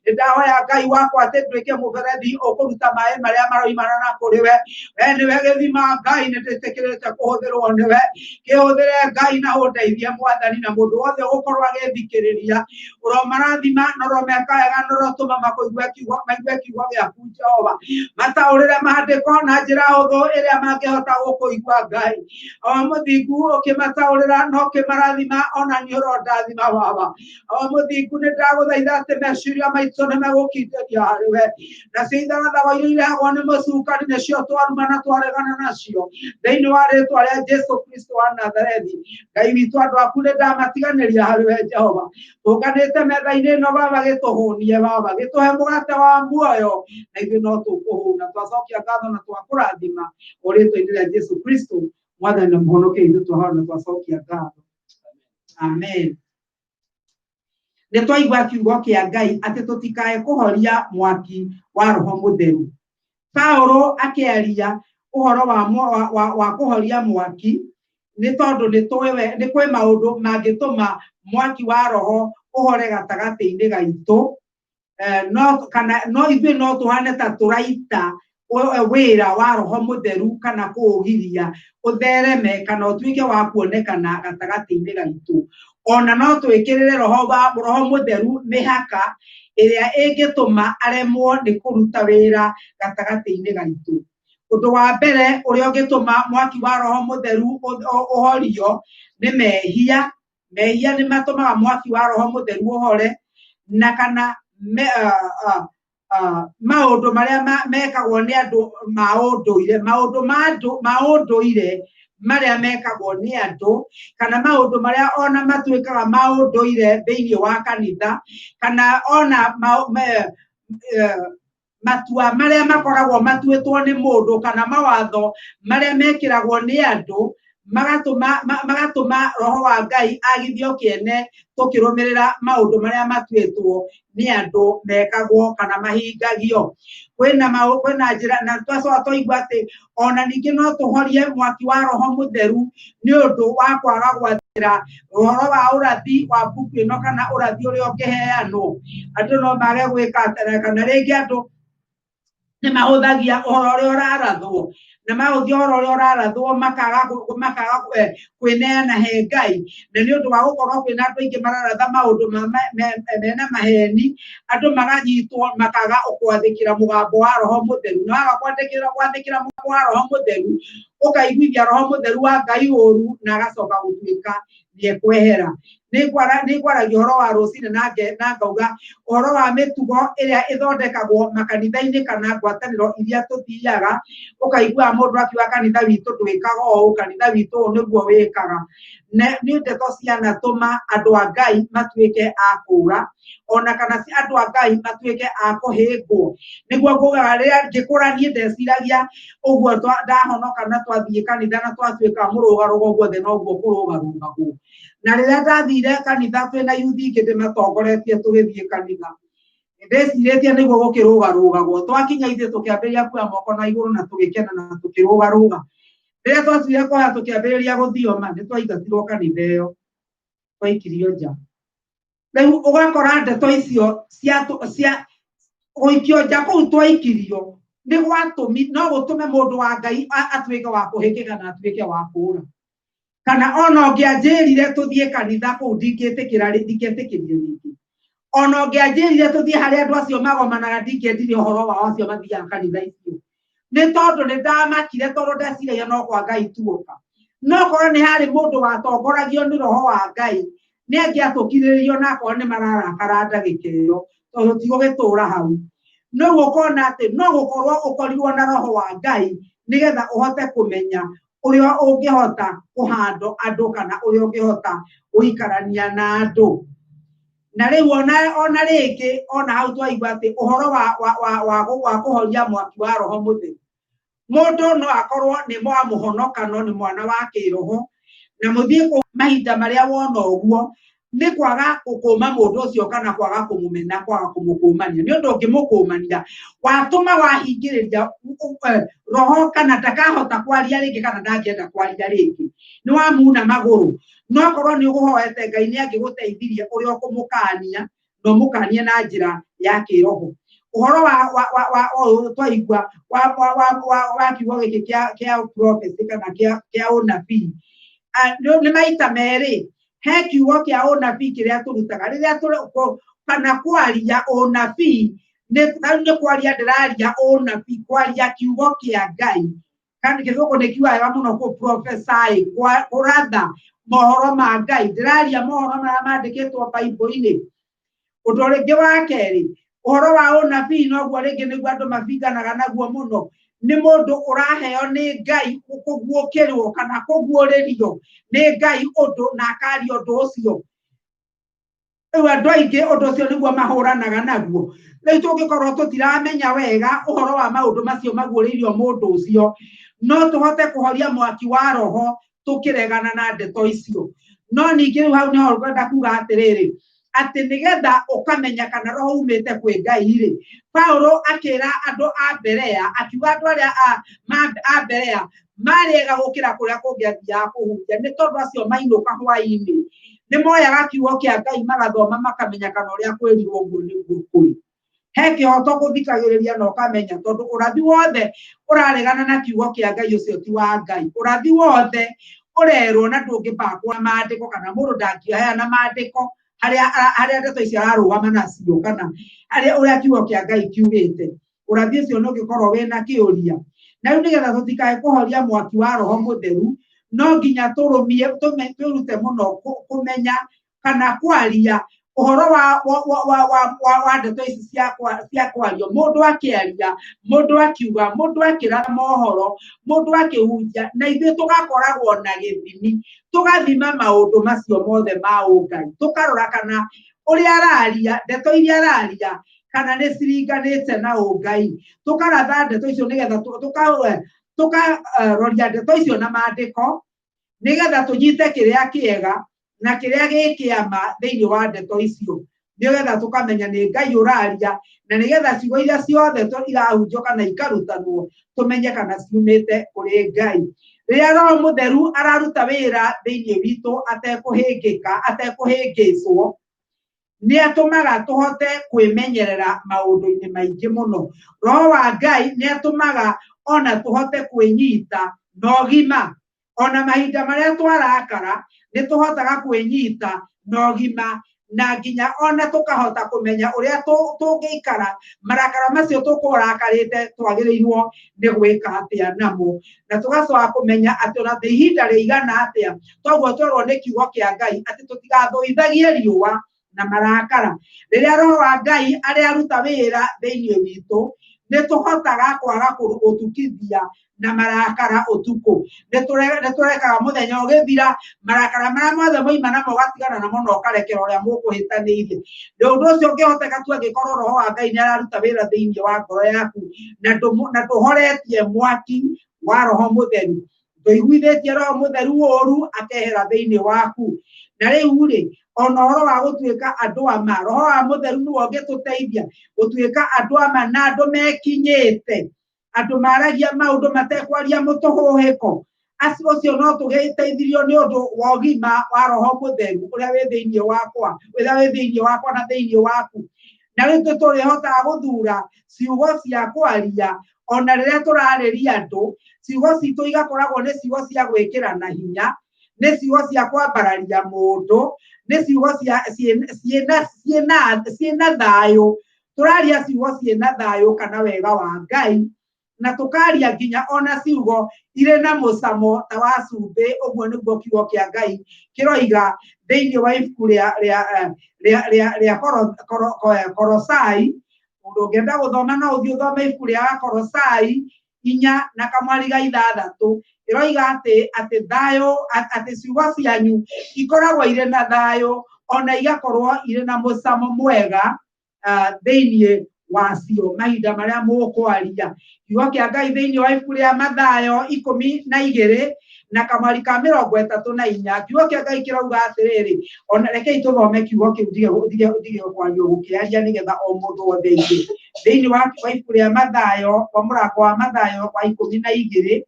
Nĩ ndahoya Ngai wakwa atĩ nduĩke mũberethi ũkũruta maĩ marĩa maroimana na kũrĩ we. We nĩwe gĩthima Ngai, nĩ ndĩtĩkĩrĩte kũhũthĩrwo nĩwe. Kĩhũthĩre Ngai na ũndeithie Mwathani, na mũndũ wothe ũgũkorwo agĩthikĩrĩria, ũromarathima na ũromeka wega na ũrotũma makũigue kiugo, maigue kiugo gĩaku Jehova. Mataũrĩre maandĩko na njĩra hũthũ ĩrĩa mangĩhota gũkũigua Ngai. O mũthingu ũkĩmataũrĩra na ũkĩmarathima, ona niĩ ũrondathima Baba. O mũthingu, nĩ ndagũthaitha atĩ meciria maitũ nĩ megũkindĩria harĩ we, nacio ithagathago iria irehagwo nĩ mũcukani nĩcio twaruma na twaregana nacio thĩinĩ wa rĩtwa rĩa Jesu Kristo wa Nazarethi. Ngai witũ, andũ aku nĩ ndamatiganĩria harĩ we Jehova. Tũnganĩte metha-inĩ ĩno Baba, gĩtũhũnie Baba, gĩtũhe mũgate wa muoyo, na ithuĩ no tũkũhũna. Twacokia ngatho na twakũrathima o rĩtwa-inĩ rĩa Jesu Kristo, Mwathani na Mũhonokia witũ, twahoya na twacokia ngatho. Amen. Nĩ twaigua kiugo kĩa Ngai atĩ tũtikae kũhoria mwaki wa Roho Mũtheru. Paulo akĩaria ũhoro wa kũhoria mwaki, nĩ tondũ nĩ tũĩ nĩ kwĩ maũndũ mangĩtũma mwaki wa Roho ũhore gatagatĩ-inĩ gaitũ, no kana no ithuĩ no tũhane ta tũraita wĩra wa Roho Mũtheru kana kũũgiria ũthereme kana ũtuĩke wa kuonekana gatagatĩ-inĩ gaitũ. Ona no twĩkĩrĩre Roho wa Roho Mũtheru mĩhaka ĩrĩa ĩngĩtũma aremwo nĩ kũruta wĩra gatagatĩ-inĩ gaitũ. Ũndũ wa mbere ũrĩa ũngĩtũma mwaki wa Roho Mũtheru ũhorio nĩ mehia. Mehia nĩ matũmaga mwaki wa Roho Mũtheru ũhore, na kana maũndũ marĩa mekagwo nĩ andũ ma ũndũire, maũndũ ma andũ ma ũndũire marĩa mekagwo nĩ andũ, kana maũndũ marĩa ona matuĩkaga ma ũndũire thĩinĩ wa kanitha, kana ona matua marĩa makoragwo matuĩtwo nĩ mũndũ, kana mawatho marĩa mekĩragwo nĩ andũ, magatũma Roho wa Ngai agithio kĩene tũkĩrũmĩrĩra maũndũ marĩa matuĩtwo nĩ andũ mekagwo kana mahingagio. Kwĩna kwĩna njĩra, na twacoka twaigua atĩ ona ningĩ no tũhorie mwaki wa Roho Mũtheru nĩ ũndũ wa kwaga gwathĩkĩra ũhoro wa ũrathi wa mbuku ĩno, kana ũrathi ũrĩa ũngĩheanwo. Andũ no mage gwĩka atĩ, kana rĩngĩ andũ nĩ mahũthagia ũhoro ũrĩa ũrarathwo, na mahũthia ũhoro ũrĩa ũrarathwo makaga kwĩneana he Ngai. Na nĩ ũndũ wa gũkorwo kwĩna andũ aingĩ mararatha maũndũ mena maheni, andũ maganyitwo makaga gwathĩkĩra mũgambo wa Roho Mũtheru. Na waga gwathĩkĩra mũgambo wa Roho Mũtheru, ũkaiguithia Roho Mũtheru wa Ngai ũru, na agacoka gũtuĩka nĩ ekwehera. Nĩ ngwaragia ũhoro wa rũcinĩ na ngauga ũhoro wa mĩtugo ĩrĩa ĩthondekagwo makanitha-inĩ kana ngwatanĩro iria tũthiaga, ũkaigua mũndũ akiuga kanitha witũ ndwĩkaga ũũ, kanitha witũ ũũ nĩguo wĩkaga. Nĩ ndeto cianatũma andũ a Ngai matuĩke a kũũra, ona kana andũ a Ngai matuĩke a kũhĩngwo. Nĩguo ngugaga rĩrĩa ngĩkũra niĩ ndeciragia ũguo ndahonoka na twathiĩ kanitha na twatuĩka mũrũgarũgo guothe noguo kũrũgarũgagwo. Na rĩrĩa ndathire kanitha twĩna yuthi ingĩ ndĩmatongoretie tũgĩthiĩ kanitha, Ndĩcirĩtie nĩguo gũkĩrũgarũgagwo. Twakinya ithuĩ tũkĩambĩrĩria kuoya moko na igũrũ na tũgĩkena na tũkĩrũgarũga. Rĩrĩa twacire kuoya tũkĩambĩrĩria gũthioma nĩ twaingatirwo kanitha ĩyo, twaikirio nja. Rĩu ũgakora ndeto icio cia gũikio nja kũu twaikirio nĩ gwatũmi no gũtũme mũndũ wa Ngai atuĩke wa kũhĩkĩka na atuĩke wa kũũra. Kana ona ũngĩanjĩrire tũthiĩ kanitha kũu ndingĩtĩkĩra ndingĩetĩkĩrire rĩngĩ. Ona ũngĩanjĩrire tũthiĩ harĩa andũ acio magomanaga ndingĩendire ũhoro wao acio mathiaga kanitha icio. Nĩ tondũ nĩ ndamakire tondũ ndeciragia no kwa Ngai tuoka. No korwo nĩ harĩ mũndũ watongoragio nĩ roho wa Ngai nĩ angĩatũkirĩrĩirio na akorwo nĩ mararakara ndagĩka ĩyo tondũ ti gũgĩtũra hau. Rĩu ũkona atĩ no gũkorwo ũkorirwo na roho wa Ngai nĩgetha ũhote kũmenya ũrĩa ũngĩhota kũhandwo andũ kana ũrĩa ũngĩhota gũikarania na andũ. Na rĩu ona rĩngĩ ona hau twaigua atĩ ũhoro wa kũhoria mwaki wa roho mũtheru. Mũndũ no akorwo nĩ wa mũhonokano nĩ mwana wa kĩroho na mũthiĩ kũ mahinda marĩa wona ũguo nĩ kwaga gũkũma mũndũ ũcio kana kwaga kũmũmena kwaga kũmũkũmania. Nĩ ũndũ ũngĩmũkũmania watũma wahingĩrĩria roho kana ndakahota kwaria rĩngĩ kana ndangĩenda kwaria rĩngĩ, nĩ wamuna magũrũ. No korwo nĩ ũkũhoete Ngai nĩ angĩgũteithirie ũrĩa ũkũmũkania na ũmũkanie na njĩra ya kĩroho. Ũhoro wa ũyũ twaigua wa kiugo gĩkĩ kĩa prophecy kana kĩa ũnabii, nĩ maita merĩ. He kiugo kĩa ũnabii kĩrĩa tũrutaga rĩrĩa kana kwaria ũnabii, nĩ kwaria ndĩraria ũnabii, kwaria kiugo kĩa Ngai. Kana gĩthũngũ nĩ kiugaga mũno kũ prophesy, kũratha mohoro ma Ngai. Ndĩraria mohoro marĩa mandĩkĩtwo Bible-inĩ. Ũndũ ũngĩ wa kerĩ, ũhoro wa ũnabii noguo rĩngĩ nĩguo andũ mabinganaga naguo mũno. Nĩ mũndũ ũraheo nĩ Ngai kũguũkĩrwo kana kũguũrĩrio nĩ Ngai ũndũ na akaria ũndũ ũcio. Rĩu andũ aingĩ ũndũ ũcio nĩguo mahũranaga naguo. Rĩu tũngĩkorwo tũtiramenya wega ũhoro wa maũndũ macio maguũrĩirio mũndũ ũcio, no tũhote kũhoria mwaki wa roho tũkĩregana na ndeto icio. No ningĩ rĩu hau nĩho ngwenda kuga atĩrĩrĩ, atĩ nĩgetha ũkamenya kana roho umĩte kwĩ Ngai rĩ, Paulo akĩra andũ a Berea, akiuga andũ arĩa a Berea marĩ ega gũkĩra kũrĩa kũngĩ athiaga kũhunjia, nĩ tondũ acio mainũka hwaĩ-inĩ nĩ moyaga kiugo kĩa Ngai magathoma makamenya kana ũrĩa kwĩrirwo ũguo nĩguo kũrĩ. He kĩhoto gũthikagĩrĩria na ũkamenya, tondũ ũrathi wothe ũraregana na kiugo kĩa Ngai ũcio ti wa Ngai. Ũrathi wothe ũrerwo na ndũngĩbakwo na maandĩko kana mũndũ ndangĩheana maandĩko harĩa ndeto icio ararũgama nacio kana harĩa ũrĩa kiugo kĩa Ngai kiugĩte. Ũrathi ũcio no ũngĩkorwo wĩna kĩũria. Na rĩu nĩgetha tũtikae kũhoria mwaki wa roho mũtheru, no nginya tũrũmie, twĩrute mũno kũmenya kana kwaria ũhoro wa ndeto ici cia kwario. Mũndũ akĩaria, mũndũ akiuga, mũndũ akĩratha mohoro, mũndũ akĩhunjia, na ithuĩ tũgakoragwo na gĩthimi, tũgathima maũndũ macio mothe ma ũngai, tũkarora kana ũrĩa araria, ndeto iria araria, kana nĩ ciringanĩte na ũngai. Tũkaratha ndeto icio nĩgetha tũkaroria ndeto icio na maandĩko, nĩgetha tũnyite kĩrĩa kĩega na kĩrĩa gĩ kĩama thĩinĩ wa ndeto icio, nĩgetha tũkamenya nĩ Ngai ũraria, na nĩgetha ciugo iria ciothe irahunjio kana ikarutanwo tũmenye kana ciumĩte kũrĩ Ngai. Rĩrĩa Roho Mũtheru araruta wĩra thĩinĩ witũ atekũhĩngĩka, atekũhĩngĩcwo, nĩ atũmaga tũhote kwĩmenyerera maũndũ-inĩ maingĩ mũno. Roho wa Ngai nĩ atũmaga ona tũhote kwĩnyita na ũgima. Ona mahinda marĩa twarakara nĩ tũhotaga kwĩnyita na ũgima, na nginya ona tũkahota kũmenya ũrĩa tũngĩikara marakara macio tũkũrakarĩte twagĩrĩirwo nĩ gwĩka atĩa namo, na tũgacoka kũmenya atĩ ona ihinda rĩigana atĩa toguo twerwo nĩ kiugo kĩa Ngai atĩ tũtigathũithagie riũa na marakara. Rĩrĩa Roho wa Ngai arĩa aruta wĩra thĩinĩ witũ, nĩ tũhotaga kwaga gũtukithia na marakara ũtukũ. Nĩ tũrekaga mũthenya ũgĩthira, marakara marĩa mothe moima namo ũgatigana namo na ũkarekera ũrĩa mũkũhĩtanĩirie. Na ũndũ ũcio ũngĩhoteka tu angĩkorwo Roho wa Ngai nĩ araruta wĩra thĩinĩ wa ngoro yaku, na ndũhoretie mwaki wa Roho Mũtheru, ndũiguithĩtie Roho Mũtheru ũru akehera thĩinĩ waku. Na rĩu rĩ, Ona ũhoro wa gũtuĩka andũ a ma, roho wa mũtheru nĩwe ũngĩtũteithia gũtuĩka andũ a ma na andũ mekinyĩte, andũ maragia maũndũ matekwaria mũtũhũhĩko. Acio ũcio no tũgĩteithirio nĩ ũndũ wa ũgima wa roho mũtheru ũrĩa wĩ thĩinĩ wakwa, ũrĩa wĩ thĩinĩ wakwa na thĩinĩ waku. Na rĩu tũrĩhotaga gũthura ciugo cia kwaria ona rĩrĩa tũrarĩria andũ, ciugo citũ igakoragwo nĩ ciugo cia gwĩkĩrana hinya, nĩ ciugo cia kwambararia mũndũ, nĩ ciugo cia ciĩna thayũ. Tũraria ciugo ciĩna thayũ kana wega wa Ngai, na tũkaria nginya ona ciugo irĩ na mũcamo ta wa cumbĩ. Ũguo nĩguo kiugo kĩa Ngai kĩroiga thĩinĩ wa ibuku rĩa Korosai. Mũndũ ũngĩenda gũthoma no ũthiĩ ũthome ibuku rĩa Korosai 4 na kamwari ga 6. Ĩroiga atĩ thayũ, atĩ ciugo cianyu ikoragwo irĩ na thayũ ona igakorwo irĩ na mũcamo mwega thĩinĩ wacio mahinda marĩa mũkwaria. Kiugo kĩa Ngai thĩinĩ wa ibuku rĩa Mathayo 12 na kamwari ka 34, kiugo kĩa Ngai kĩrauga atĩrĩrĩ, ona rekei tũthome kiugo kĩu ndige kwaria gũkĩaria nĩgetha o mũndũ wothe aigue. Thĩinĩ wa ibuku rĩa Mathayo, wa mũrango wa Mathayo wa 12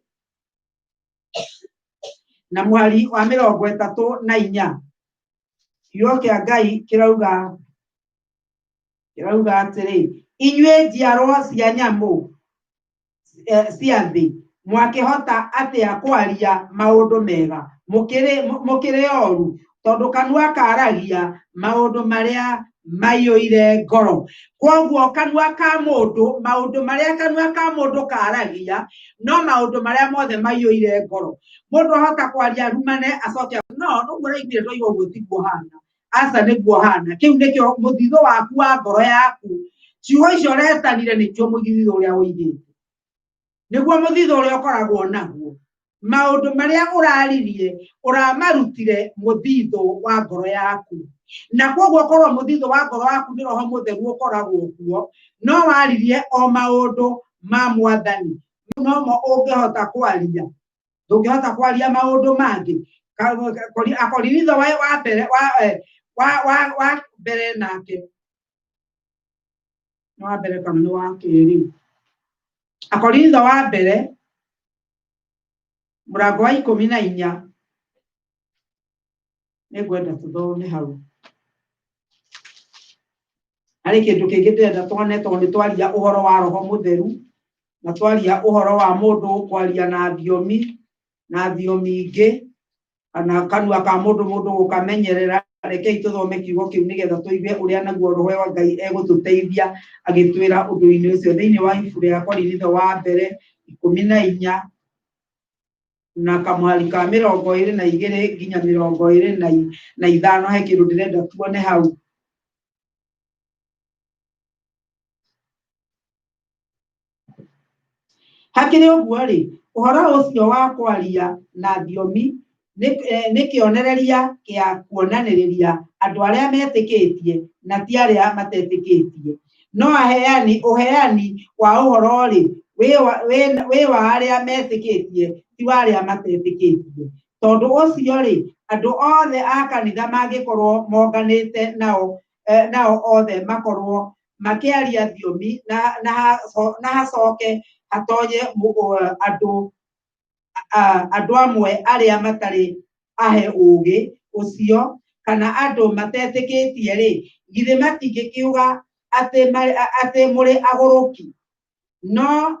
na mwari wa 34, kiugo kĩa Ngai kĩrauga atĩrĩ, inyuĩ njiarwa cia nyamũ cia thĩ, mwakĩhota atĩa kwaria maũndũ mega mũkĩrĩ oru, tondũ kanua karagia maũndũ marĩa maiyũire ngoro. Kwoguo kanua ka mũndũ, maũndũ marĩa kanua ka mũndũ karagia no maũndũ marĩa mothe maiyũire ngoro. Mũndũ ahota kwaria rumane acoke no ũguo ũraiguire ndoiga ũguo tiguo hana, aca nĩguo hana. Kĩu nĩkĩo mũthithũ waku wa ngoro yaku. Ciugo icio ũretanire nĩkĩo mũthithũ ũrĩa ũigĩte, nĩguo mũthithũ ũrĩa ũkoragwo naguo. Maũndũ marĩa ũraririe ũramarutire mũthithũ wa ngoro yaku, na kwoguo korwo mũthithũ wa ngoro yaku nĩ roho mũtheru ũkoragwo kuo, no waririe o maũndũ ma mwathani nomo ũngĩhota kwaria. Ndũngĩhota kwaria maũndũ mangĩ. Akorinitho wa mbere nake nĩ wa mbere kana nĩ wa kerĩ? Akorinitho wa mbere mũrango wa 14, nĩngwenda tũthome hau. Harĩ kĩndũ kĩngĩ ndĩrenda tuone, tondũ nĩ twaria ũhoro wa roho mũtheru na twaria ũhoro wa mũndũ kwaria na thiomi ingĩ, kana kanua ka mũndũ gũkamenyerera. Rekei tũthome kiugo kĩu nĩgetha tũigue ũrĩa naguo roho wa Ngai egũtũteithia agĩtwĩra ũndũ-inĩ ũcio. Thĩinĩ wa ibuku rĩa Korinitho wa mbere 14 na kamwari ka 22 nginya 25, he kĩndũ ndĩrenda tuone hau. Hakĩrĩ ũguo rĩ, ũhoro ũcio wa kwaria na thiomi nĩ kĩonereria kĩa kuonanĩrĩria andũ arĩa metĩkĩtie na ti arĩa matetĩkĩtie. No ũheani wa ũhoro rĩ, wĩ wa arĩa metĩkĩtie ti wa arĩa matetĩkĩtie. Tondũ ũcio rĩ, andũ othe a kanitha mangĩkorwo monganĩte nao othe makorwo makĩaria thiomi na hacoke hatonye andũ amwe arĩa matarĩ ahe ũũgĩ ũcio kana andũ matetĩkĩtie rĩ, githĩ matingĩkiuga atĩ mũrĩ agũrũki? No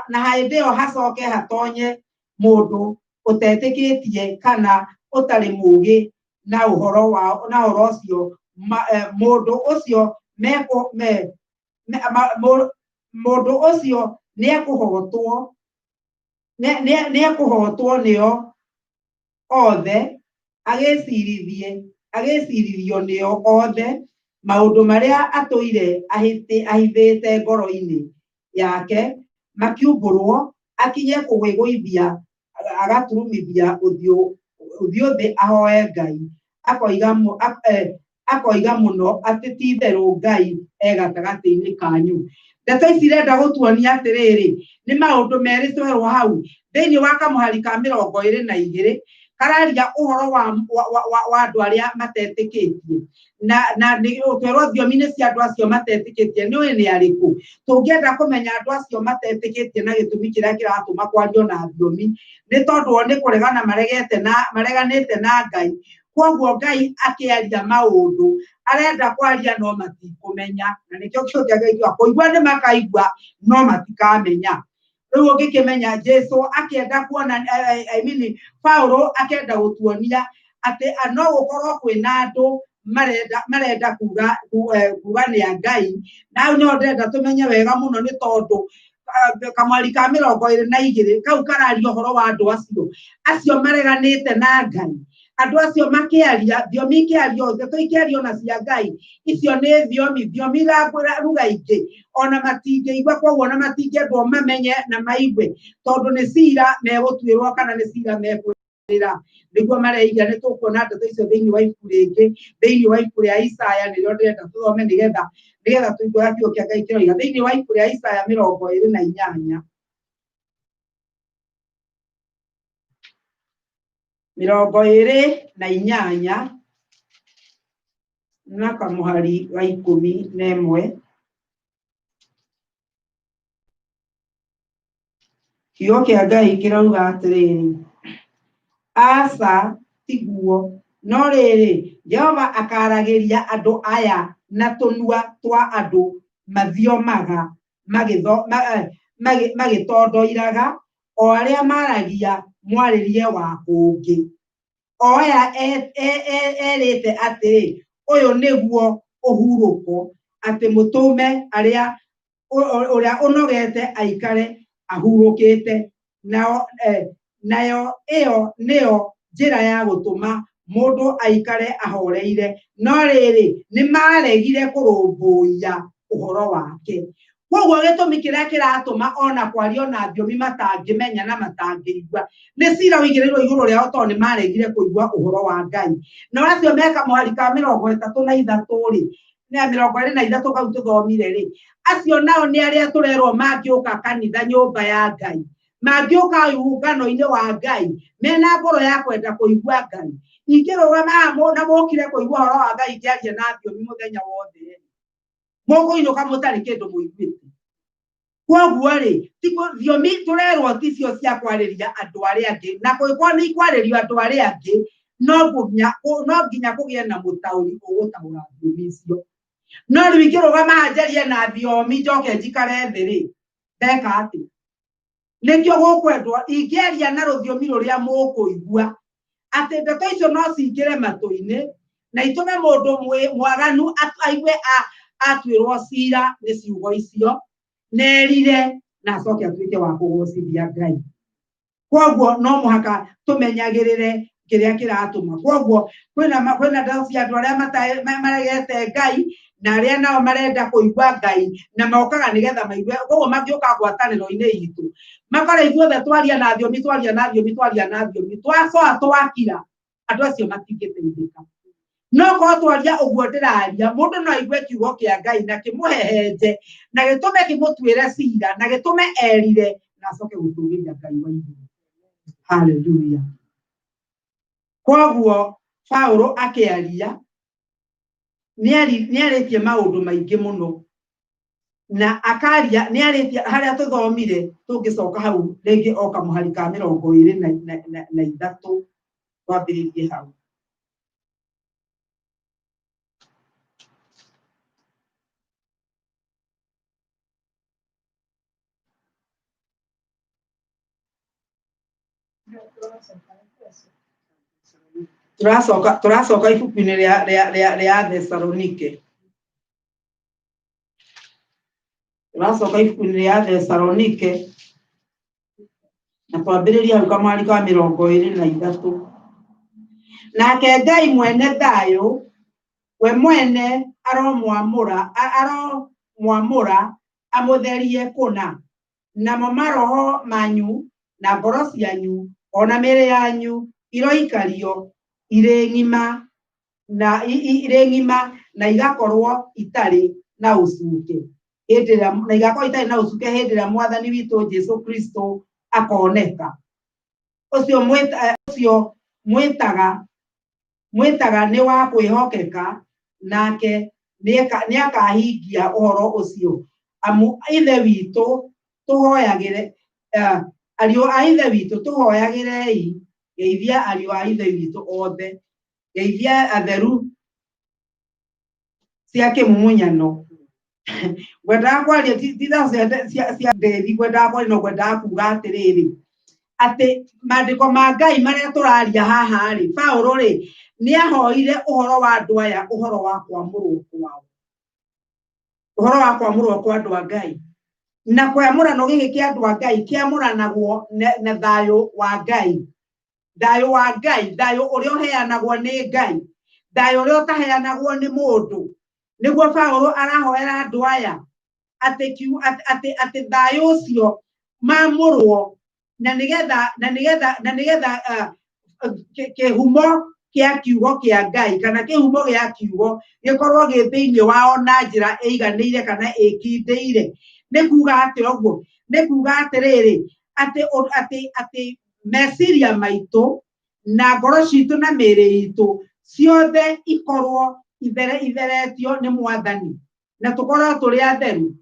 na hĩndĩ ĩyo hacoke hatonye mũndũ ũtetĩkĩtie kana ũtarĩ mũũgĩ na ũhoro ũcio, mũndũ ũcio mũndũ ũcio nĩekũhotwo nĩo othe, agĩcirithio nĩo othe maũndũ marĩa atũire ahithĩte ngoro-inĩ yake makiumbũrwo, akinye kũgwĩgũithia agaturumithia ũthiũ thĩ ahoe Ngai, akoiga mũno atĩ ti-itherũ Ngai e gatagatĩ-inĩ kanyu. Ndeto ici irenda gũtuonia atĩrĩrĩ, nĩ maũndũ merĩ twerwo hau thĩinĩ wa kamũhari ka 22 Kararia ũhoro wa andũ arĩa matetĩkĩtie na twerwo thiomi-inĩ cia andũ acio matetĩkĩtie nĩ ũĩ nĩ arĩkũ. Tũngĩenda kũmenya andũ acio matetĩkĩtie na gĩtũmi kĩrĩa kĩratũma kwario na thiomi nĩ tondũ o nĩ kũregana maregete na mareganĩte na Ngai. Koguo Ngai akĩaria maũndũ arenda kwaria no matikũmenya, na nĩkĩo kiugo kĩa Ngai kiugaga kũigua nĩ makaigua no matikamenya. Rĩu ũngĩkĩmenya Jesu akĩenda kuona, I mean, Paulo akĩenda gũtuonia atĩ no gũkorwo kwĩna andũ marenda kuga kuga nĩ a Ngai. Na hau nĩho ndĩrenda tũmenye wega mũno, nĩ tondũ kamwari ka 22 kau kararia ũhoro wa andũ acio mareganĩte na Ngai. Andũ acio makĩaria thiomi ikĩario, ndeto ikĩario na cia Ngai, icio nĩ thiomi ruga ingĩ ona matingĩigua, koguo ona matingĩendwo mamenye na maigue, tondũ nĩ cira megũtuĩrwo kana nĩ cira mekwĩrĩra nĩguo mareiga. Nĩ tũkuona ndeto icio thĩinĩ wa ibuku rĩngĩ, thĩinĩ wa ibuku rĩa Isaya nĩrĩo ndĩrenda tũthome nĩgetha tũigue ũrĩa kiugo kĩa Ngai kĩroiga. Thĩinĩ wa ibuku rĩa Isaya 28 28 na kamũhari wa 11, kiugo kĩa Ngai kĩrauga atĩrĩrĩ, aca tiguo, no rĩrĩ, Jehova akaragĩria andũ aya na tũnua twa andũ mathiomaga magĩtondoiraga, o arĩa maragia mwarĩrie wa kũngĩ, o aya erĩte atĩrĩ, ũyũ nĩguo ũhurũko, atĩ mũtũme arĩa ũrĩa ũnogete aikare ahurũkĩte, nayo ĩyo nĩyo njĩra ya gũtũma mũndũ aikare ahoreire, no rĩrĩ nĩ maregire kũrũmbũiya ũhoro wake. Koguo gĩtũmi kĩrĩa kĩratũma ona kwario na thiomi matangĩmenya na matangĩigua nĩ cira ũigĩrĩirwo igũrũ rĩao, tondũ nĩ maregire kũigua ũhoro wa Ngai. Na acio meka mũhari ka 33 rĩ, na 23 kau tũthomire rĩ, acio nao nĩ arĩa tũrerwo mangĩũka kanitha nyũmba ya Ngai, mangĩũka ũngano-inĩ wa Ngai mena ngoro ya kwenda kũigua Ngai. Ingĩrũgama haha na mũkire kũigua ũhoro wa Ngai ngĩaria na thiomi mũthenya wothe, mũkũinũka mũtarĩ kĩndũ mũiguĩte. Koguo rĩ, thiomi tũrerwo ticio cia kwarĩria andũ arĩa angĩ, na kũngĩkorwo nĩ ikwarĩrio andũ arĩa angĩ, no nginya kũgĩe na mũtaũri ũgũtaũra thiomi icio. No rĩu ingĩrũgama haha njarie na thiomi njoke njikare thĩ rĩ, ndeka atĩa? Nĩkĩo gũkwendwo ingĩaria na rũthiomi rũrĩa mũkũigua, atĩ ndeto icio no cingĩre matũ-inĩ na itũme mũndũ mwaganu aigue atuĩrwo cira nĩ ciugo icio, nerire na acoke atuĩke wa kũgocithia Ngai. Koguo no mũhaka tũmenyagĩrĩre kĩrĩa kĩratũma. Koguo kwĩna ndeto cia andũ arĩa maregete Ngai na arĩa nao marenda kũigua Ngai na mokaga nĩgetha maigue. Koguo mangĩũka ngwatanĩro-inĩ itũ makore ithuothe twaria na thiomi, twaria na thiomi, twaria na thiomi, twacoa twakira, andũ acio matingĩteithĩka. No korwo twaria ũguo ndĩraria, mũndũ no aigue kiugo kĩa Ngai na kĩmũhehenje na gĩtũme kĩmũtuĩre cira na gĩtũme erire na acoke gũtũgĩria Ngai wa igũrũ. Haleluya. Koguo Paulo akĩaria nĩarĩtie maũndũ maingĩ mũno, na akaria nĩarĩtie harĩa tũthomire, tũngĩcoka hau rĩngĩ o kamũhari ka 23 twambĩrĩrie hau. Tũracoka ibuku-inĩ rĩa Thesalonike. Tũracoka ibuku-inĩ rĩa Thesalonike na twambĩrĩrie hau kamwari ka 23. Nake Ngai mwene thayũ, we mwene aromwamũra amũtherie kũna, namo maroho manyu na ngoro cianyu ona mĩĩrĩ yanyu iroikario irĩ ng'ima na irĩ ng'ima na igakorwo itarĩ na ũcuke hĩndĩ ĩrĩa na igakorwo itarĩ na ũcuke hĩndĩ ĩrĩa Mwathani witũ Jesu Kristo akoneka. Ũcio mwĩtaga mwĩtaga nĩ wa kwĩhokeka, nake nĩakahingia ũhoro ũcio. Amu Ithe witũ tũhoyagĩre, ariũ a Ithe witũ tũhoyagĩrei, geithia ariũ a Ithe witũ othe, geithia atheru cia kĩmumunyano. Ngwendaga kwaria ti tha cia ndĩthi, ngwendaga kwaria no ngwendaga kuga atĩrĩrĩ, atĩ maandĩko ma Ngai marĩa tũraria haha rĩ, Paũlũ rĩ nĩahoire ũhoro wa andũ aya, ũhoro wa kwamũrwo kwao, ũhoro wa kwamũrwo kwa andũ a Ngai. Na kwamũrano gĩkĩ kĩa andũ a Ngai kĩamũranagwo na thayũ wa Ngai, thayũ wa Ngai, thayũ ũrĩa ũheanagwo nĩ Ngai, thayũ ũrĩa ũtaheanagwo nĩ mũndũ. Nĩguo Paũlũ arahoera andũ aya atĩ atĩ atĩ thayũ ũcio mamũrwo, na nĩgetha na nĩgetha na nĩgetha kĩhumo kĩa kiugo kĩa Ngai kana kĩhumo gĩa kiugo gĩkorwo gĩ thĩinĩ wao na njĩra ĩiganĩire kana ĩkindĩire. Nĩ kuga atĩ ũguo nĩ kuga atĩrĩrĩ, atĩ atĩ atĩ meciria maitũ na ngoro citũ na mĩĩrĩ itũ ciothe ikorwo itheretio nĩ Mwathani, na tũkorwo tũrĩ atheru.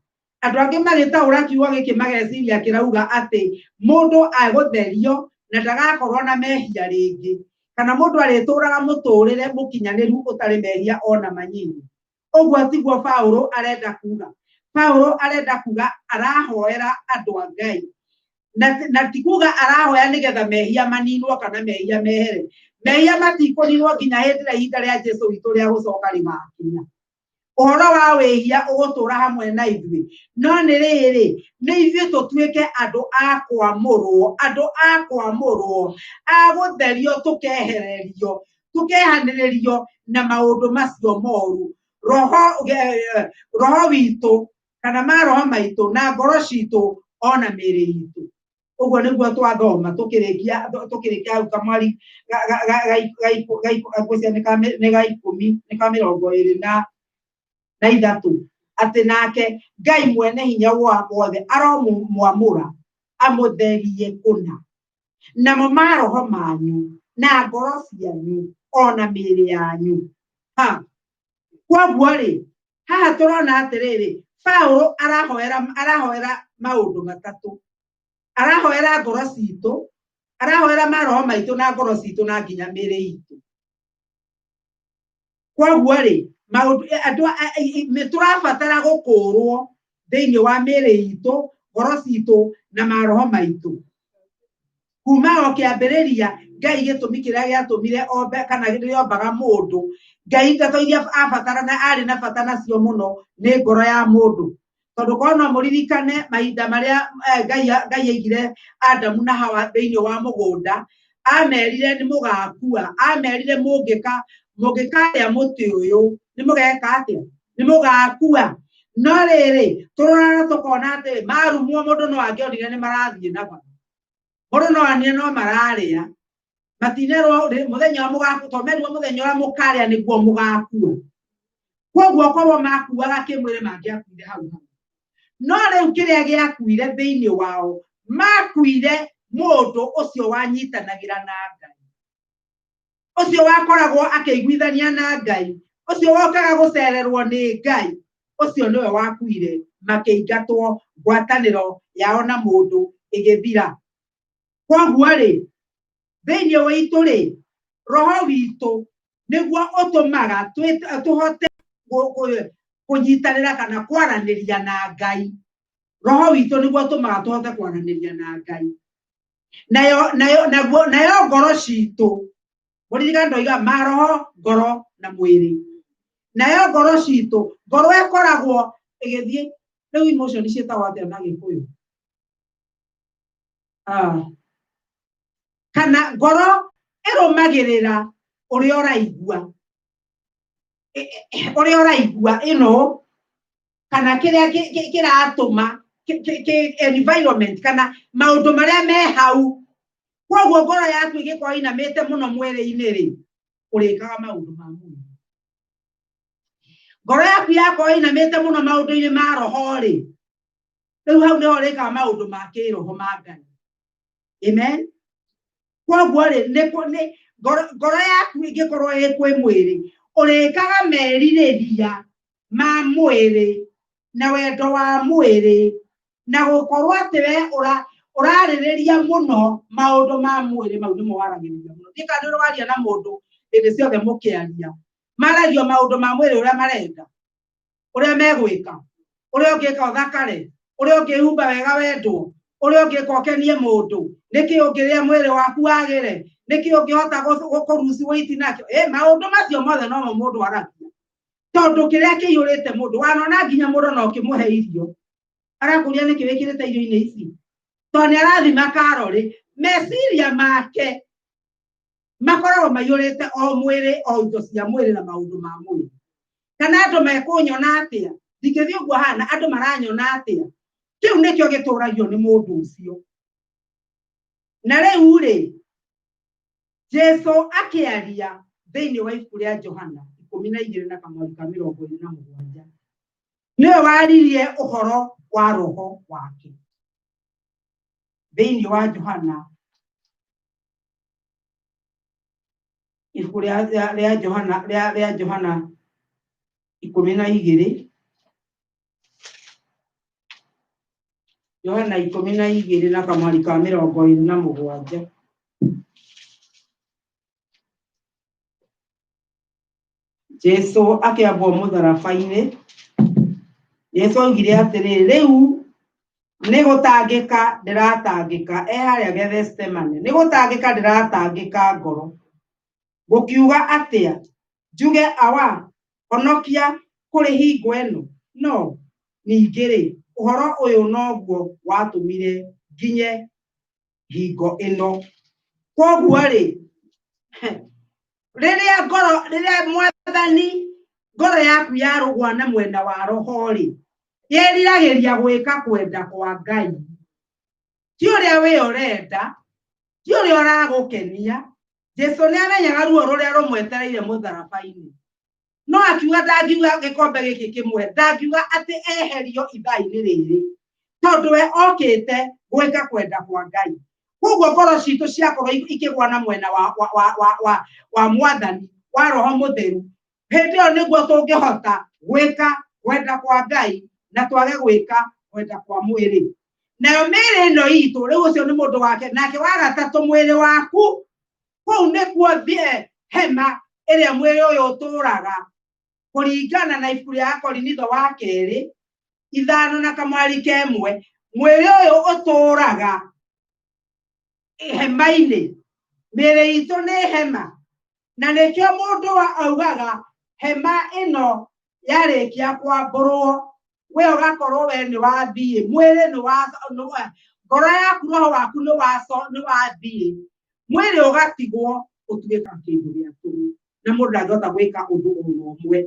Andũ angĩ magĩtaũra kiugo gĩkĩ mageciria kĩrauga atĩ mũndũ agũtherio na ndagakorwo na mehia rĩngĩ, kana mũndũ arĩtũraga mũtũrĩre mũkinyanĩru ũtarĩ mehia ona manyinyi. Ũguo tiguo Paũlũ arenda kuga. Paũlũ arenda kuga arahoera andũ a Ngai, na ti kuga arahoya nĩgetha mehia maninwo kana mehia mehere. Mehia matikũninwo nginya hĩndĩ ĩrĩa ihinda rĩa Jesũ witũ rĩa gũcoka rĩgakinya. Ũhoro wa wĩhia ũgũtũra hamwe na ithuĩ, no nĩ rĩrĩ, nĩ ithuĩ tũtuĩke andũ a kwamũrwo, andũ a kwamũrwo, a gũtherio, tũkehererio, tũkehanĩrĩrio na maũndũ macio moru. Roho roho witũ kana maroho maitũ na ngoro citũ ona mĩĩrĩ itũ. Ũguo nĩguo twathoma tũkĩrĩkia tũkĩrĩkia hau kamwari ngwĩciria nĩ ga ikũmi, nĩ ka mĩrongo ĩrĩ na ithatũ, atĩ nake Ngai mwene hinya wothe aromũamũra amũtherie kũna, namo maroho manyu na ngoro cianyu ona mĩĩrĩ yanyu. Ha kwoguo rĩ, haha tũrona atĩrĩrĩ, Paũlũ arahoera arahoera maũndũ matatũ. Arahoera ngoro citũ, arahoera maroho maitũ na ngoro citũ na nginya mĩĩrĩ itũ. Kwoguo rĩ, maũndũ andũ nĩ tũrabatara gũkũrwo thĩinĩ wa mĩĩrĩ itũ, ngoro citũ na maroho maitũ. Kuma o kĩambĩrĩria Ngai gĩtũmi kĩrĩa gĩatũmire ombe kana rĩrĩa ombaga mũndũ, Ngai ndeto iria abatara na arĩ na bata nacio mũno nĩ ngoro ya mũndũ. Tondũ korwo no mũririkane mahinda marĩa Ngai Ngai aigire Adamu na Hawa thĩinĩ wa mũgũnda, amerire nĩ mũgakua, amerire mũngĩka mũngĩkarĩa mũtĩ ũyũ nĩ mũgeka atĩa? Nĩ mũgakua. No rĩrĩ, tũroraga tũkona atĩ marumwo mũndũ no angĩonire nĩ marathiĩ na bata, mũndũ no anire no mararĩa, matinerwo mũthenya ũrĩa mũgakua, tondũ merirwo mũthenya ũrĩa mũkarĩa nĩguo mũgakua. Kwoguo korwo makuaga kĩmwĩrĩ mangĩakuire hau hau. No rĩu kĩrĩa gĩakuire thĩinĩ wao, makuire mũndũ ũcio wanyitanagĩra na Ngai, ũcio wakoragwo akĩiguithania na Ngai, ũcio wokaga gũcererwo nĩ Ngai, ũcio nĩwe wakuire, makĩingatwo, ngwatanĩro yao na mũndũ ĩgĩthira. Kwoguo rĩ, thĩinĩ witũ rĩ, roho witũ nĩguo ũtũmaga tũhote kũnyitanĩra kana kwaranĩria na Ngai. Roho witũ nĩguo ũtũmaga tũhote kwaranĩria na Ngai. Nayo nayo naguo nayo ngoro citũ, mũririkane ndoiga maroho, ngoro na mwĩrĩ. Nayo ngoro citũ, ngoro ĩkoragwo ĩgĩthiĩ, rĩu emotion ciĩtagwo atĩa na Gĩkũyũ? Kana ngoro ĩrũmagĩrĩra ũrĩa ũraigua, ũrĩa ũraigua ĩno, kana kĩrĩa kĩratũma environment kana maũndũ marĩa me hau. Kwoguo ngoro yaku ĩngĩkorwo ĩinamĩte mũno mwĩrĩ-inĩ rĩ, ũrĩkaga maũndũ ma mwĩrĩ. Ngoro yaku yakorwo ĩinamĩte mũno maũndũ-inĩ ma roho rĩ, rĩu hau nĩho ũrĩkaga maũndũ ma kĩroho ma Ngai. Amen. Kwoguo rĩ, nĩ Ngoro yaku ĩngĩkorwo ĩ kwĩ mwĩrĩ, ũrĩkaga merirĩria ma mwĩrĩ na wendo wa mwĩrĩ, na gũkorwo atĩ we ũrarĩrĩria mũno maũndũ ma mwĩrĩ, mau nĩmo waragĩrĩria mũno. Ndiũĩ kana nĩ ũrĩ waria na mũndũ hĩndĩ ciothe mũkĩaria, maragio maũndũ ma mwĩrĩ ũrĩa marenda, ũrĩa megwĩka, ũrĩa ũngĩka ũthakare, ũrĩa ũngĩhumba wega wendwo, ũrĩa ũngĩka ũkenie mũndũ, nĩkĩ ũngĩrĩa mwĩrĩ waku wagĩre, nĩkĩ ũngĩhota kũruci wĩiti nakĩo. Maũndũ macio mothe nomo mũndũ aragia, tondũ kĩrĩa kĩiyũrĩte mũndũ, wanona nginya mũndũ no ũkĩmũhe irio, arakũria nĩkĩ wĩkĩrĩte irio-inĩ ici, tondũ nĩ arathima karori, meciria make makoragwo maiyũrĩte o mwĩrĩ, o indo cia mwĩrĩ na maũndũ ma mwĩrĩ. Kana andũ mekũnyona atĩa, ndingĩthiĩ ũguo hana, andũ maranyona atĩa, kĩu nĩkĩo gĩtũragio nĩ mũndũ ũcio. Na rĩu rĩ, Jesu akĩaria thĩinĩ wa ibuku rĩa Johana 12 na kamweri ka 27, nĩwe waririe ũhoro wa roho wake thĩinĩ wa Johana, ibuku rĩa Johana, rĩa Johana 12, Johana 12 na kamweri ka 27. Jesu akĩambwo mũtharaba-inĩ, Jesu augire atĩrĩrĩ, rĩu nĩ gũtangĩka ndĩratangĩka, e harĩa Gethsemane, nĩ gũtangĩka ndĩratangĩka ngoro. Gũkiuga atĩa? Njuge awa, honokia kũrĩ hingo ĩno? No, ningĩ rĩ, ũhoro ũyũ noguo watũmire nginye hingo ĩno. Koguo rĩ, rĩrĩa ngoro, rĩrĩa mwathani ngoro yaku yarũgwa na mwena wa roho rĩ, yeriragĩria gwĩka kwenda kwa Ngai, ti ũrĩa we ũrenda, ti ũrĩa ũragũkenia. Jesu nĩ amenyaga ruo rũrĩa rũmwetereire mũtharaba-inĩ, no akiuga ndangiuga gĩkombe gĩkĩ kĩmwe, ndangiuga atĩ eherio ithaa-inĩ rĩrĩ, tondũ we okĩte gwĩka kwenda kwa Ngai. Koguo ngoro citũ ciakorwo ikĩgwa na mwena wa mwathani wa roho mũtheru, hĩndĩ ĩyo nĩguo tũngĩhota gwĩka kwenda kwa Ngai na twage gwĩka kwenda kwa mwĩrĩ. Nayo mĩĩrĩ ĩno itũ, rĩu ũcio nĩ mũndũ wake, nake wa gatatũ mwĩrĩ waku, kũu nĩkuo hema ĩrĩa mwĩrĩ ũyũ ũtũraga, kũringana na ibuku rĩa Akorinitho wa kerĩ 5 na kamwari kemwe, mwĩrĩ ũyũ ũtũraga hema-inĩ. Mĩĩrĩ itũ nĩ hema, na nĩkĩo mũndũ augaga hema ĩno yarĩkia kwambũrwo, we ũgakorwo we nĩ wathiĩ, mwĩrĩ nĩ wa, ngoro yaku, roho waku nĩ nĩ wathiĩ, mwĩrĩ ũgatigwo ũtuĩka kĩndũ gĩa tũhũ, na mũndũ ndangĩhota gwĩka ũndũ ona ũmwe.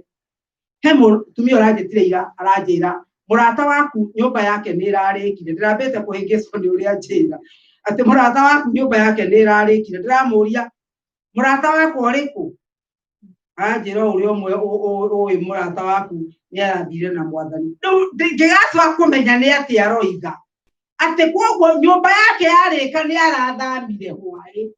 He mũtumia ũranjĩtire ira, aranjĩra mũrata waku nyũmba yake nĩ ĩrarĩkire, ndĩrambĩte kũhĩngĩcwo nĩ ũrĩa anjĩra atĩ mũrata waku nyũmba yake nĩ ĩrarĩkire. Ndĩramũria mũrata wakwa ũrĩkũ? Aranjĩra ũrĩa ũmwe ũĩ mũrata waku nĩ arathire na mwathani. Rĩu ngĩgacoka kũmenya nĩ atĩa aroiga, atĩ koguo nyũmba yake yarĩka nĩ arathamire hwaĩ,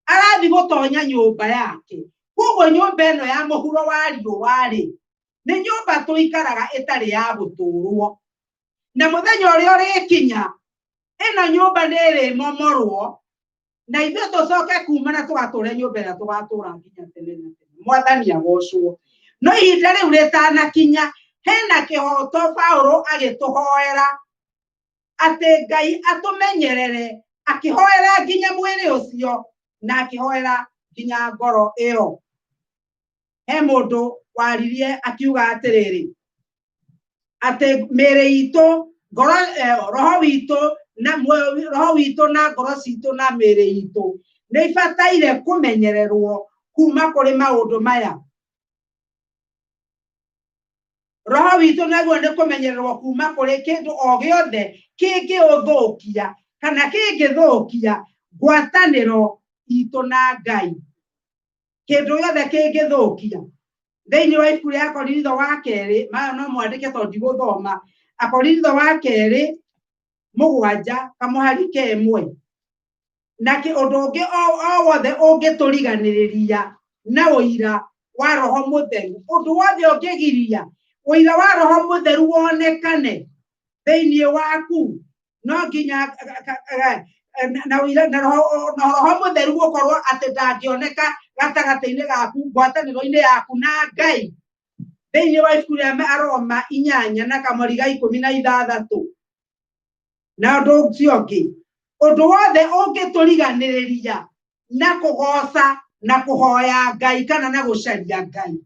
arathi gũtonya nyũmba yake. Koguo nyũmba ĩno ya mũhuro wa riũa rĩ, nĩ nyũmba tũikaraga ĩtarĩ ya gũtũrwo, na mũthenya ũrĩa ũrĩkinya ĩno nyũmba nĩ ĩrĩmomorwo, na ithuĩ tũcoke kuma na tũgatũre nyũmba ĩrĩa tũgatũra nginya tene na tene. Mwathani agocwo. No ihinda rĩu rĩtanakinya, hena kĩhoto Paũlũ agĩtũhoera atĩ Ngai atũmenyerere, akĩhoera nginya mwĩrĩ ũcio na akĩhoera nginya ngoro ĩyo. He mũndũ waririe akiuga atĩrĩrĩ, atĩ mĩĩrĩ itũ, ngoro, roho witũ na muoyo, roho witũ na ngoro citũ na mĩĩrĩ itũ nĩ ibataire kũmenyererwo kuma kũrĩ maũndũ maya. Roho witũ naguo nĩ kũmenyererwo kuma kũrĩ kĩndũ o gĩothe kĩngĩũthũkia kana kĩngĩthũkia ngwatanĩro itũ na Ngai. Kĩndũ gĩothe kĩngĩthũkia. Thĩinĩ wa ibuku rĩa Akorinitho wa kerĩ, maya no mwandĩke tondũ ndigũthoma. Akorinitho wa kerĩ 7 kamũhari ka ĩmwe. Na ũndũ ũngĩ o wothe ũngĩtũriganĩrĩria na ũira wa Roho Mũtheru, ũndũ wothe ũngĩgiria ũira wa Roho Mũtheru wonekane thĩinĩ waku, no nginya na ũira na Roho Mũtheru gũkorwo atĩ ndangĩoneka gatagatĩ-inĩ gaku, ngwatanĩro-inĩ yaku na Ngai. Thĩinĩ wa ibuku rĩa Aroma 8 na kamũri ga 16. Na ũndũ ũcio ũngĩ, ũndũ wothe ũngĩtũriganĩrĩria na kũgoca na kũhoya Ngai kana na gũcaria Ngai.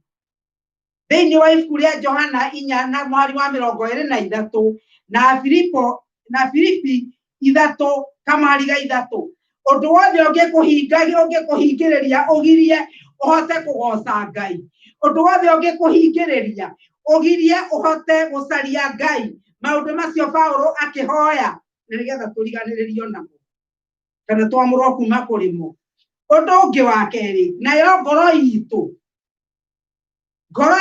Thĩinĩ wa ibuku rĩa Johana 4 na mwari wa 23 na Filipo na Filipi 3 kamwari ga 3, ũndũ wothe ũngĩkũhingĩrĩria ũgirie ũhote kũgoca Ngai, ũndũ wothe ũngĩkũhingĩrĩria ũgirie ũhote gũcaria Ngai, maũndũ macio Paulo akĩhoya na nĩgetha tũriganĩrĩrio namo kana twamũrwo kuma kũrĩ mo. Ũndũ ũngĩ wa kerĩ, nayo ngoro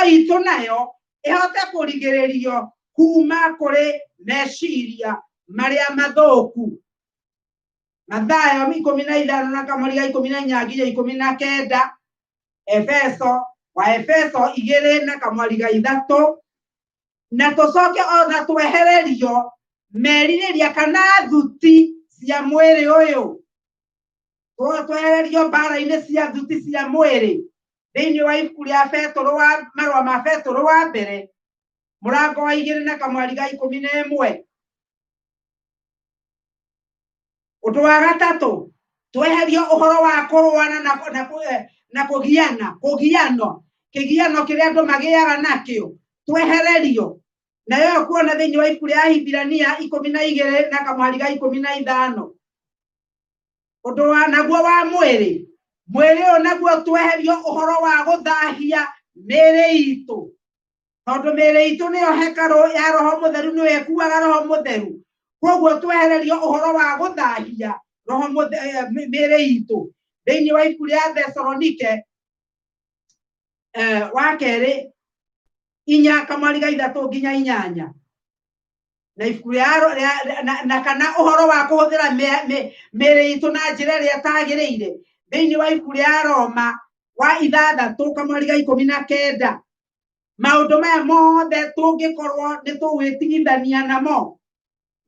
itũ nayo ĩhote kũrigĩrĩrio kuma kũrĩ meciria marĩa mathũku. Mathayo 15 na kamũri ga 14 nginya 19, Efeso wa Efeso 2 na kamũri ga 3, na tũcoke ona twehererio merirĩria kana thuti cia mwĩrĩ ũyũ, twehererio mbara-inĩ cia thuti cia mwĩrĩ. Thĩinĩ wa ibuku rĩa Petũrũ wa marũa ma Petũrũ wa mbere mũrango wa 2 na kamwari ga 11. Ũndũ wa gatatũ, tweherio ũhoro wa kũrũana na kũgiana, kũgiano, kĩgiano kĩrĩa andũ magĩaga nakĩo, twehererio. Nayo kuona thĩinĩ wa ibuku rĩa Ahibirania 12 na kamwari ga 15. Ũndũ wa naguo wa mwĩrĩ, mwĩrĩ ũyũ naguo tweherio ũhoro wa gũthahia mĩĩrĩ itũ, tondũ mĩĩrĩ itũ nĩyo hekarũ ya Roho Mũtheru, nĩyo ĩkuaga Roho Mũtheru. Koguo twehererio ũhoro wa gũthahia Roho mĩĩrĩ itũ. Thĩinĩ wa ibuku rĩa Thesalonike wa kerĩ 4 kamwari ga 3 nginya 8, na ibuku rĩa na kana ũhoro wa kũhũthĩra mĩĩrĩ itũ na njĩra ĩrĩa ĩtagĩrĩire. Thĩinĩ wa ibuku rĩa Roma wa 6 kamwari ga 19. Maũndũ maya mothe tũngĩkorwo nĩ tũgwĩtigithania namo,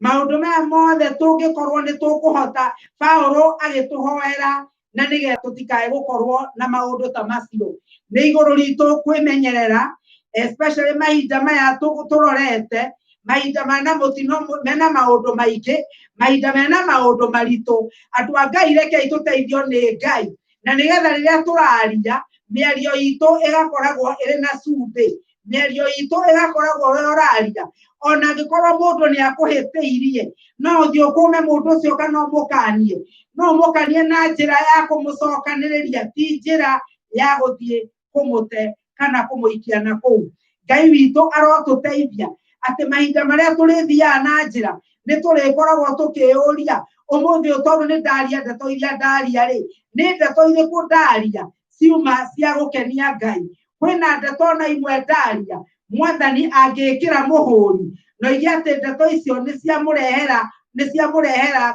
maũndũ maya mothe tũngĩkorwo nĩ tũkũhota, Paulo agĩtũhoera na nĩgetha tũtikae gũkorwo na maũndũ ta macio. Nĩ igũrũ ritũ kwĩmenyerera, especially mahinda maya tũrorete, mahinda mena mũtino, mena maũndũ maingĩ, mahinda mena maũndũ maritũ. Andũ a Ngai, rekei tũteithio nĩ Ngai, na nĩgetha rĩrĩa tũraria mĩario itũ ĩgakoragwo ĩrĩ na cumbĩ, mĩario itũ ĩgakoragwo ũrĩa ũraria, ona angĩkorwo mũndũ nĩ akũhĩtĩirie, no ũthiĩ ũkũme mũndũ ũcio kana ũmũkanie, no ũmũkanie na njĩra ya kũmũcokanĩrĩria, ti njĩra ya gũthiĩ kũmũte kana kũmũikia na kũu. Ngai witũ arotũteithia atĩ mahinda marĩa tũrĩthiaga na njĩra nĩ tũrĩkoragwo tũkĩyũria, ũmũthĩ ũyũ tondũ nĩ ndaria ndeto iria ndaria rĩ, nĩ ndeto irĩkũ ndaria ciuma cia gũkenia Ngai? Kwĩna ndeto ona imwe ndaria Mwathani angĩkĩra mũhũri na oige atĩ ndeto icio nĩ ciamũrehera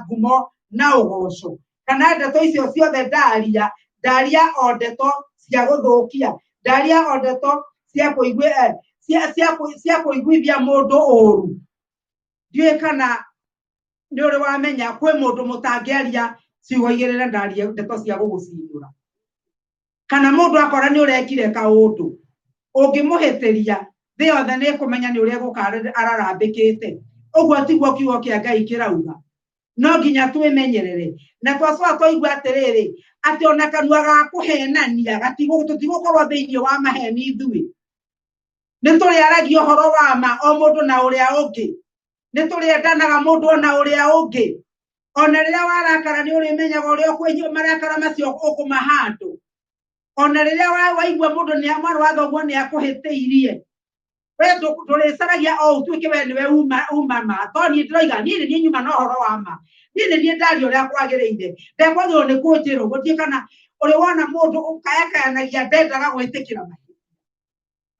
ngumo na ũgoco, kana ndeto icio ciothe ndaria, ndaria o ndeto cia gũthũkia, ndaria o ndeto cia kũiguithia mũndũ ũru. Ndiũĩ kana nĩ ũrĩ wamenya kwĩ mũndũ mũtangĩaria ciugo igĩrĩ na ndarie ndeto cia gũgũcinũra, kana mũndũ akora nĩ ũrekire kaũndũ ũngĩmũhĩtĩria thĩ yothe nĩ ĩkũmenya nĩ ũrĩa egũka ararambĩkĩte. Ũguo tiguo kiugo kĩa Ngai kĩrauga. No nginya twĩmenyerere, na twacoka twaigua atĩrĩrĩ, atĩ ona kanua ga kũhenania tũtigũkorwo thĩinĩ wa maheni ithuĩ. Nĩ tũrĩaragia ũhoro wa ma o mũndũ na ũrĩa ũngĩ, nĩ tũrĩendanaga mũndũ ona ũrĩa ũngĩ. Ona rĩrĩa warakara nĩ ũrĩmenyaga ũrĩa ũkũigua marakara macio ũkũmahandũ. Ona rĩrĩa waigua mũndũ nĩ mwarĩ wa thoguo nĩ akũhĩtĩirie, we ndũrĩcaragia o ũtuĩke we nĩwe uma ma. To niĩ ndĩroiga, niĩ nĩ niĩ nyuma na ũhoro wa ma, niĩ nĩ niĩ ndaria ũrĩa kwagĩrĩire, ndekwagĩrĩirwo nĩ kũnjĩra ũguo. Ndiũĩ kana ũrĩ wona mũndũ ũkayakayanagia ndendaga gwĩtĩkĩra mahĩtia,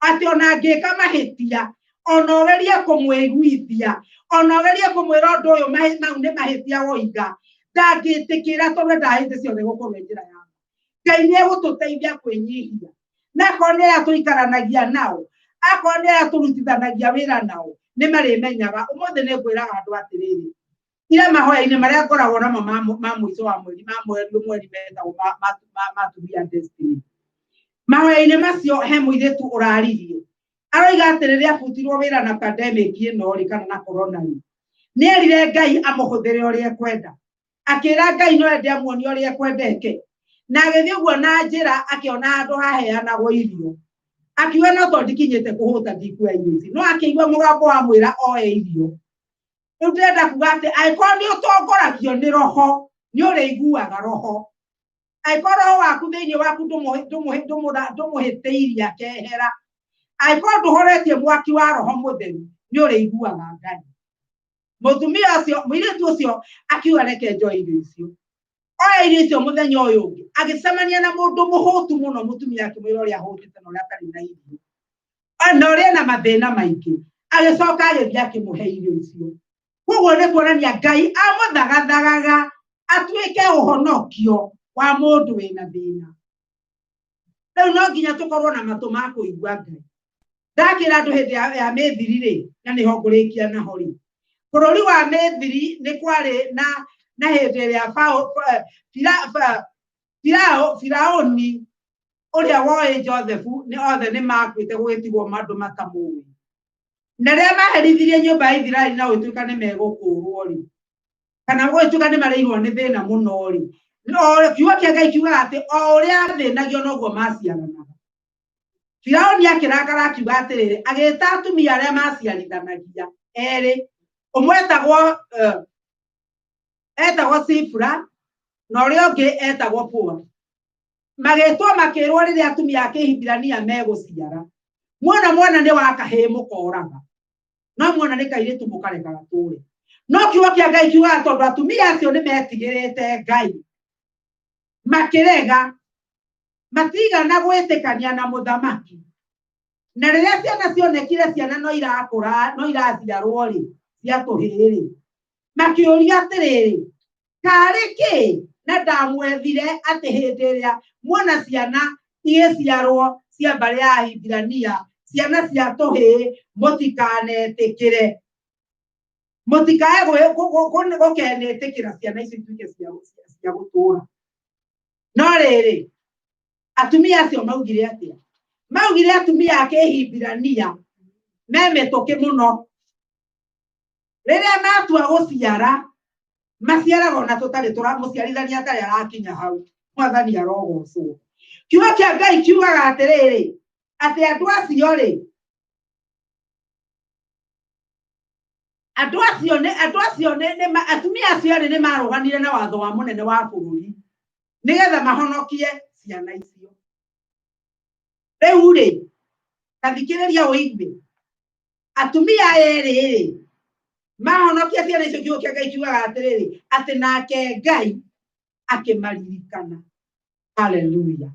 atĩ ona angĩka mahĩtia ona ũgerie kũmwĩiguithia, ona ũgerie kũmwĩra ũndũ ũyũ mau nĩ mahĩtia woiga, Ndangĩtĩkĩra tondũ endaga hĩndĩ ciothe gũkorwo ĩ njĩra ya ma. Ngai nĩ egũtũteithia kwĩnyihia. Na akorwo nĩ arĩa tũikaranagia nao, akorwo nĩ arĩa tũrutithanagia wĩra nao, nĩ marĩmenyaga. Ũmũthĩ nĩ ngwĩraga andũ atĩrĩrĩ, ira mahoya-inĩ marĩa ngoragwo namo ma mũico wa mweri, ma mweri mweri metagwo ma atumia destiny. Mahoya-inĩ macio he mũirĩtu ũraririe. Aroiga atĩ rĩrĩa abutirwo wĩra na pandemic ĩno rĩ, kana na corona rĩ, nĩ erire Ngai amũhũthĩre ũrĩa ekwenda. Akĩra Ngai no ende amuonie ũrĩa ekwendeke. Na agĩthiĩ ũguo na njĩra akĩona handũ haheanagwo irio. Akiuga no tondũ ndikinyĩte kũhũta ndikuoya irio ici. No akĩigua mũgambo wamwĩra oe irio. Rĩu ndĩrenda kuga atĩ angĩkorwo nĩ ũtongoragio nĩ roho, nĩ ũrĩiguaga roho. Angĩkorwo roho waku thĩinĩ waku ndũmũhĩtĩirie akehera, angĩkorwo ndũhoretie mwaki wa roho mũtheru, nĩ ũrĩiguaga Ngai. Mũtumia ũcio, mũirĩtu ũcio akiuga reke njoe irio icio. Oya irio icio mũthenya ũyũ ũngĩ, agĩcemania na mũndũ mũhũtu mũno, mũtumia akĩmwĩra ũrĩa ahũtĩte na ũrĩa atarĩ na irio. Na ũrĩa ena mathĩna maingĩ. Agĩcoka agĩthiĩ akĩmũhe irio icio. Koguo nĩ kuonania Ngai amũthagathagaga atuĩke ũhonokio wa mũndũ wĩna thĩna. Rĩu no nginya tũkorwo na matũ ma kũigua Ngai. Ndakĩra andũ hĩndĩ ya Mĩthiri rĩ, na nĩho ngũrĩkia naho rĩ, bũrũri wa Mĩthiri nĩ kwarĩ na hĩndĩ ĩrĩa Firaũni ũrĩa woĩ Josefu nĩ othe nĩ makuĩte gũgĩtigwo andũ matamũĩ. Na rĩrĩa maherithirie nyũmba ya Isiraeli na gũgĩtuĩka nĩ megũkũũrwo rĩ, kana gũgĩtuĩka nĩ marĩirwo nĩ thĩna mũno rĩ, no kiugo kĩa Ngai kiugaga atĩ o ũrĩa athĩnagio noguo maciaranaga. Firaũni akĩrakara akiuga atĩrĩrĩ, agĩta atumia arĩa maciarithanagia erĩ, ũmwe etagwo Sifra na ũrĩa ũngĩ etagwo Pua. Magĩtwo makĩrwo rĩrĩa atumia a Kĩhibirania megũciara, muona mwana nĩ wa kahĩĩ mũkoraga, no mwana nĩ kairĩtu mũkareka gatũre. No kiugo kĩa Ngai kiugaga tondũ atumia acio nĩ metigĩrĩte Ngai, makĩrega, matigana gwĩtĩkania na mũthamaki. Na rĩrĩa ciana cionekire ciana no irakũra, no iraciarwo rĩ, cia tũhĩĩ rĩ, makĩũria atĩrĩrĩ, karĩ kĩ na ndamwethire atĩ hĩndĩ ĩrĩa muona ciana igĩciarwo cia mbarĩ ya Ahibirania, ciana cia tũhĩĩ, mũtikanetĩkĩre, mũtikae gũkenetĩkĩra ciana icio ituĩke cia gũtũũra. No rĩrĩ, atumia acio maugire atĩa? Maugire atumia a Kĩhibirania me mĩtũkĩ mũno. Rĩrĩa matua gũciara, maciaraga ona tũtarĩ tũra, mũciarithania atarĩ arakinya hau. Mwathani arogocwo. Kiugo kĩa Ngai kiugaga atĩrĩrĩ, atĩ andũ acio rĩ, andũ acio nĩ, andũ acio nĩ, nĩ ma, atumia acio erĩ nĩ marũganire na watho wa mũnene wa bũrũri nĩgetha mahonokie ciana icio. Rĩu rĩ, ta thikĩrĩria ũigue, atumia aya erĩ rĩ, mahonokia ciana icio, kiugo kĩa Ngai kiugaga atĩrĩrĩ, atĩ nake Ngai akĩmaririkana. Haleluya.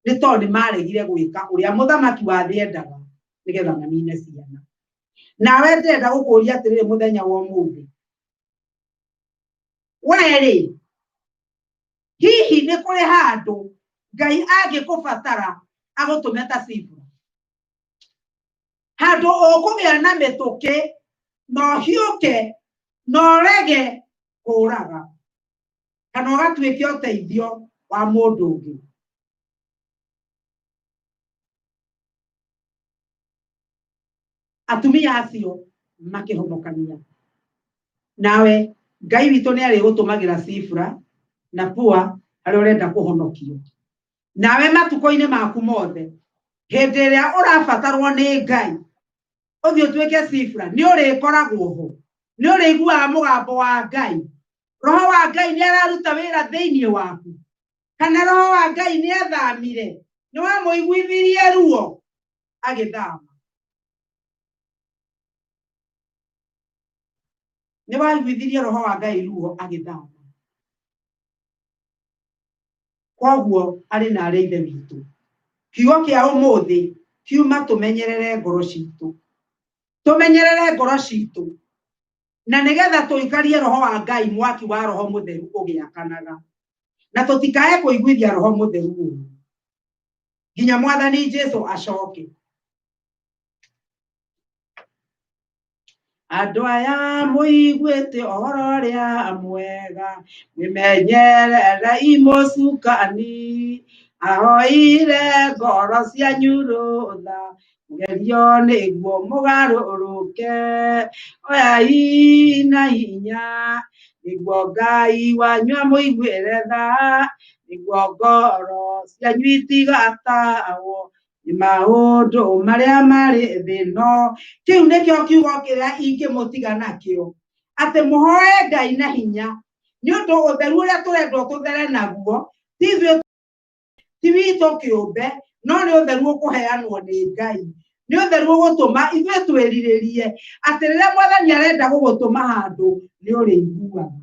Nĩ tondũ nĩ maregire gwĩka ũrĩa mũthamaki wa thĩ endaga nĩgetha manine ciana. Nawe ndĩrenda gũkũria atĩrĩrĩ mũthenya wa ũmũthĩ, we rĩ, hihi nĩ kũrĩ handũ Ngai angĩkũbatara agũtũme ta Sifra? Handũ ũkũgĩa na mĩtũkĩ na ũhiũke na ũrege kũũraga, kana ũgatuĩke ũteithio wa mũndũ ũngĩ. Atumia acio makĩhonokania. Nawe Ngai witũ nĩ arĩgũtũmagĩra Sifra na Pua harĩa ũrenda kũhonokio. Nawe matukũ-inĩ maku mothe, hĩndĩ ĩrĩa ũrabatarwo nĩ Ngai, ũthiĩ ũtuĩke Sifra, nĩ ũrĩkoragwo ho, nĩ ũrĩiguaga mũgambo wa Ngai. Roho wa Ngai nĩ araruta wĩra thĩinĩ waku, kana Roho wa Ngai nĩ athamire, nĩ wamũiguithirie ruo agĩthama. Nĩ waiguithirie Roho wa Ngai ruo agĩthama. Koguo arĩ na arĩ ithe witũ, kiugo kĩa ũmũthĩ kiuma tũmenyerere ngoro citũ, tũmenyerere ngoro citũ. Na nĩgetha tũikarie roho wa Ngai, mwaki wa roho mũtheru ũgĩakanaga, na tũtikae kũiguithia roho mũtheru ũru nginya mwathani Jesu acoke. Andũ aya mũiguĩte ũhoro ũrĩa mwega, mwĩmenyererei mũcukani, ahoire ngoro cianyu rũtha, mũgerio nĩguo mũgarũrũke, oyai na hinya, nĩguo Ngai wanyu amũiguĩre tha, nĩguo ngoro cianyu itigatahwo nĩ maũndũ marĩa marĩ thĩ ĩno. Kĩu nĩkĩo kiugo kĩrĩa ingĩmũtiga nakĩo, atĩ mũhoe Ngai na hinya, nĩ ũndũ ũtheru ũrĩa tũrendwo tũthere naguo ti ithuĩ, ti witũ kĩũmbe, no nĩ ũtheru ũkũheanwo nĩ Ngai. Nĩ ũtheru ũgũtũma ithuĩ twĩrirĩrie atĩ rĩrĩa mwathani arenda gũgũtũma handũ nĩ ũrĩiguaga.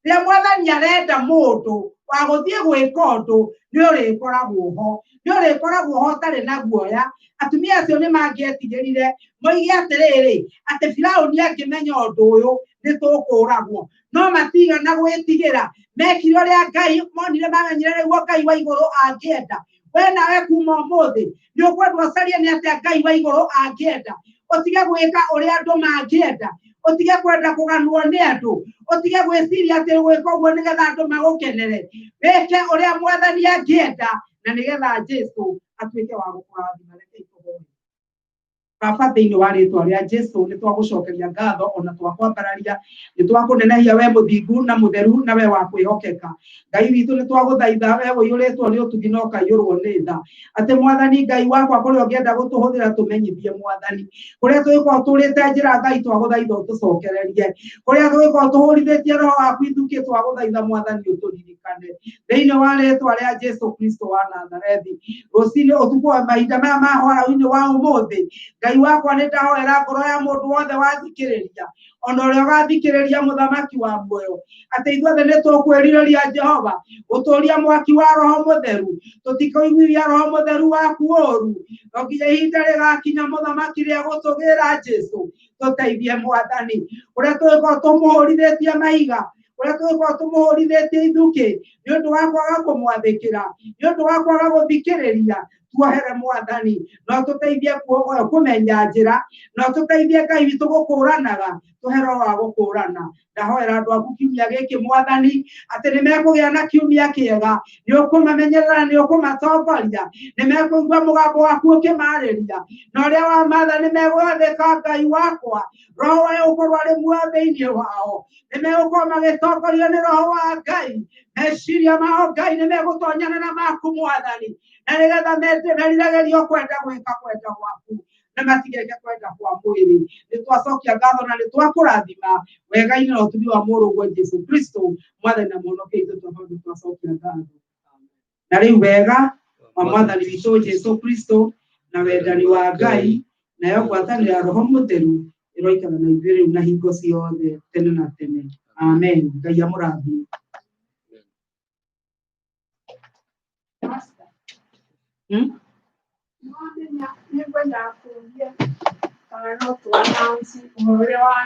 Rĩrĩa mwathani arenda mũndũ wa gũthiĩ gwĩka ũndũ nĩ ũrĩkoragwo ho, nĩ ũrĩkoragwo ho ũtarĩ na guoya. Atumia acio nĩ mangĩetigĩrire moige atĩrĩrĩ, atĩ Firaũni angĩmenya ũndũ ũyũ nĩ tũkũragwo, no matigana gwĩtigĩra. Mekire ũrĩa Ngai monire, mamenyire nĩguo Ngai wa igũrũ angĩenda. We nawe kuma ũmũthĩ nĩ ũkwendwo ũcarie nĩ atĩa Ngai wa igũrũ angĩenda, ũtige gwĩka ũrĩa andũ mangĩenda, ũtige kwenda kũganwo nĩ andũ, ũtige gwĩciria atĩ gwĩka ũguo nĩgetha andũ magũkenere. Wĩke ũrĩa mwathani angĩenda na nĩgetha Jesu atuĩke wa gũkũrathima. Rekei tũhoe. Baba, thĩinĩ wa rĩtwa rĩa Jesu nĩ twagũcokeria ngatho ona twakwambararia, nĩ twakũnenehia we mũthingu na mũtheru na we wa kwĩhokeka. Ngai witũ, nĩ twagũthaitha we ũiyũrĩtwo nĩ ũtugi na ũkaiyũrwo nĩ tha, atĩ mwathani Ngai wakwa, kũrĩa ũngĩenda gũtũhũthĩra tũmenyithie mwathani, kũrĩa tũgĩkorwo tũrĩte njĩra Ngai twagũthaitha ũtũcokererie, kũrĩa tũgĩkorwo tũhũrithĩtie roho waku ithukĩ twagũthaitha mwathani ũtũririkane thĩinĩ wa rĩtwa rĩa Jesu Kristo wa Nazarethi. Rũcinĩ ũtukũ wa mahinda maya ma hwaĩ-inĩ wa ũmũthĩ, Ngai wakwa, nĩ ndahoera ngoro ya mũndũ wothe wathikĩrĩria ona ũrĩa ũgathikĩrĩria, mũthamaki wa muoyo, atĩ ithuothe nĩ tũkwĩrirĩria Jehova gũtũria mwaki wa roho mũtheru, tũtikũiguithia roho mũtheru waku ũru no nginya ihinda rĩgakinya mũthamaki rĩa gũtũgĩra Jesu. Tũteithie mwathani, ũrĩa tũgĩkorwo tũmũhũrithĩtie mahiga, ũrĩa tũgĩkorwo tũmũhũrithĩtie ithukĩ nĩ ũndũ wa kwaga kũmwathĩkĩra, nĩ ũndũ wa kwaga gũthikĩrĩria. Tuohere mwathani, no tũteithie kũmenya njĩra, no tũteithie Ngai witũ gũkũranaga, tũhe roho wa gũkũrana. Ndahoera andũ aku kiumia gĩkĩ mwathani, atĩ nĩ mekũgĩa na kiumia kĩega, nĩ ũkũmamenyerera, nĩ ũkũmatongoria, nĩ mekũigua mũgambo waku ũkĩmarĩria, na ũrĩa wa matha nĩ megwathĩka. Ngai wakwa, roho wa ũkorwo arĩ muoyo thĩinĩ wao, nĩ megũkorwo magĩtongorio nĩ roho wa Ngai, meciria mao Ngai nĩ megũtonyana na maku mwathani, na nĩgetha meriragĩrio kwenda gwĩka kwenda gwaku na matigeke kwenda kwa mwĩrĩ. Nĩ twacokia ngatho na nĩ twakũrathima wega-inĩ na ũtugi wa mũrũguo Jesu Kristo, mwathani na mũhonokia witũ. Twahota twacokia ngatho na rĩu wega wa mwathani witũ Jesu Kristo na wendani wa Ngai nayo ngwatanĩro ya roho mũtheru ĩroikara na ithuĩ rĩu na hingo ciothe tene na tene. Amen. Ngai amũrathime. Pastor, Hmm? nĩngwenda kũũria kana no tũ announce ũhoro ũrĩa wa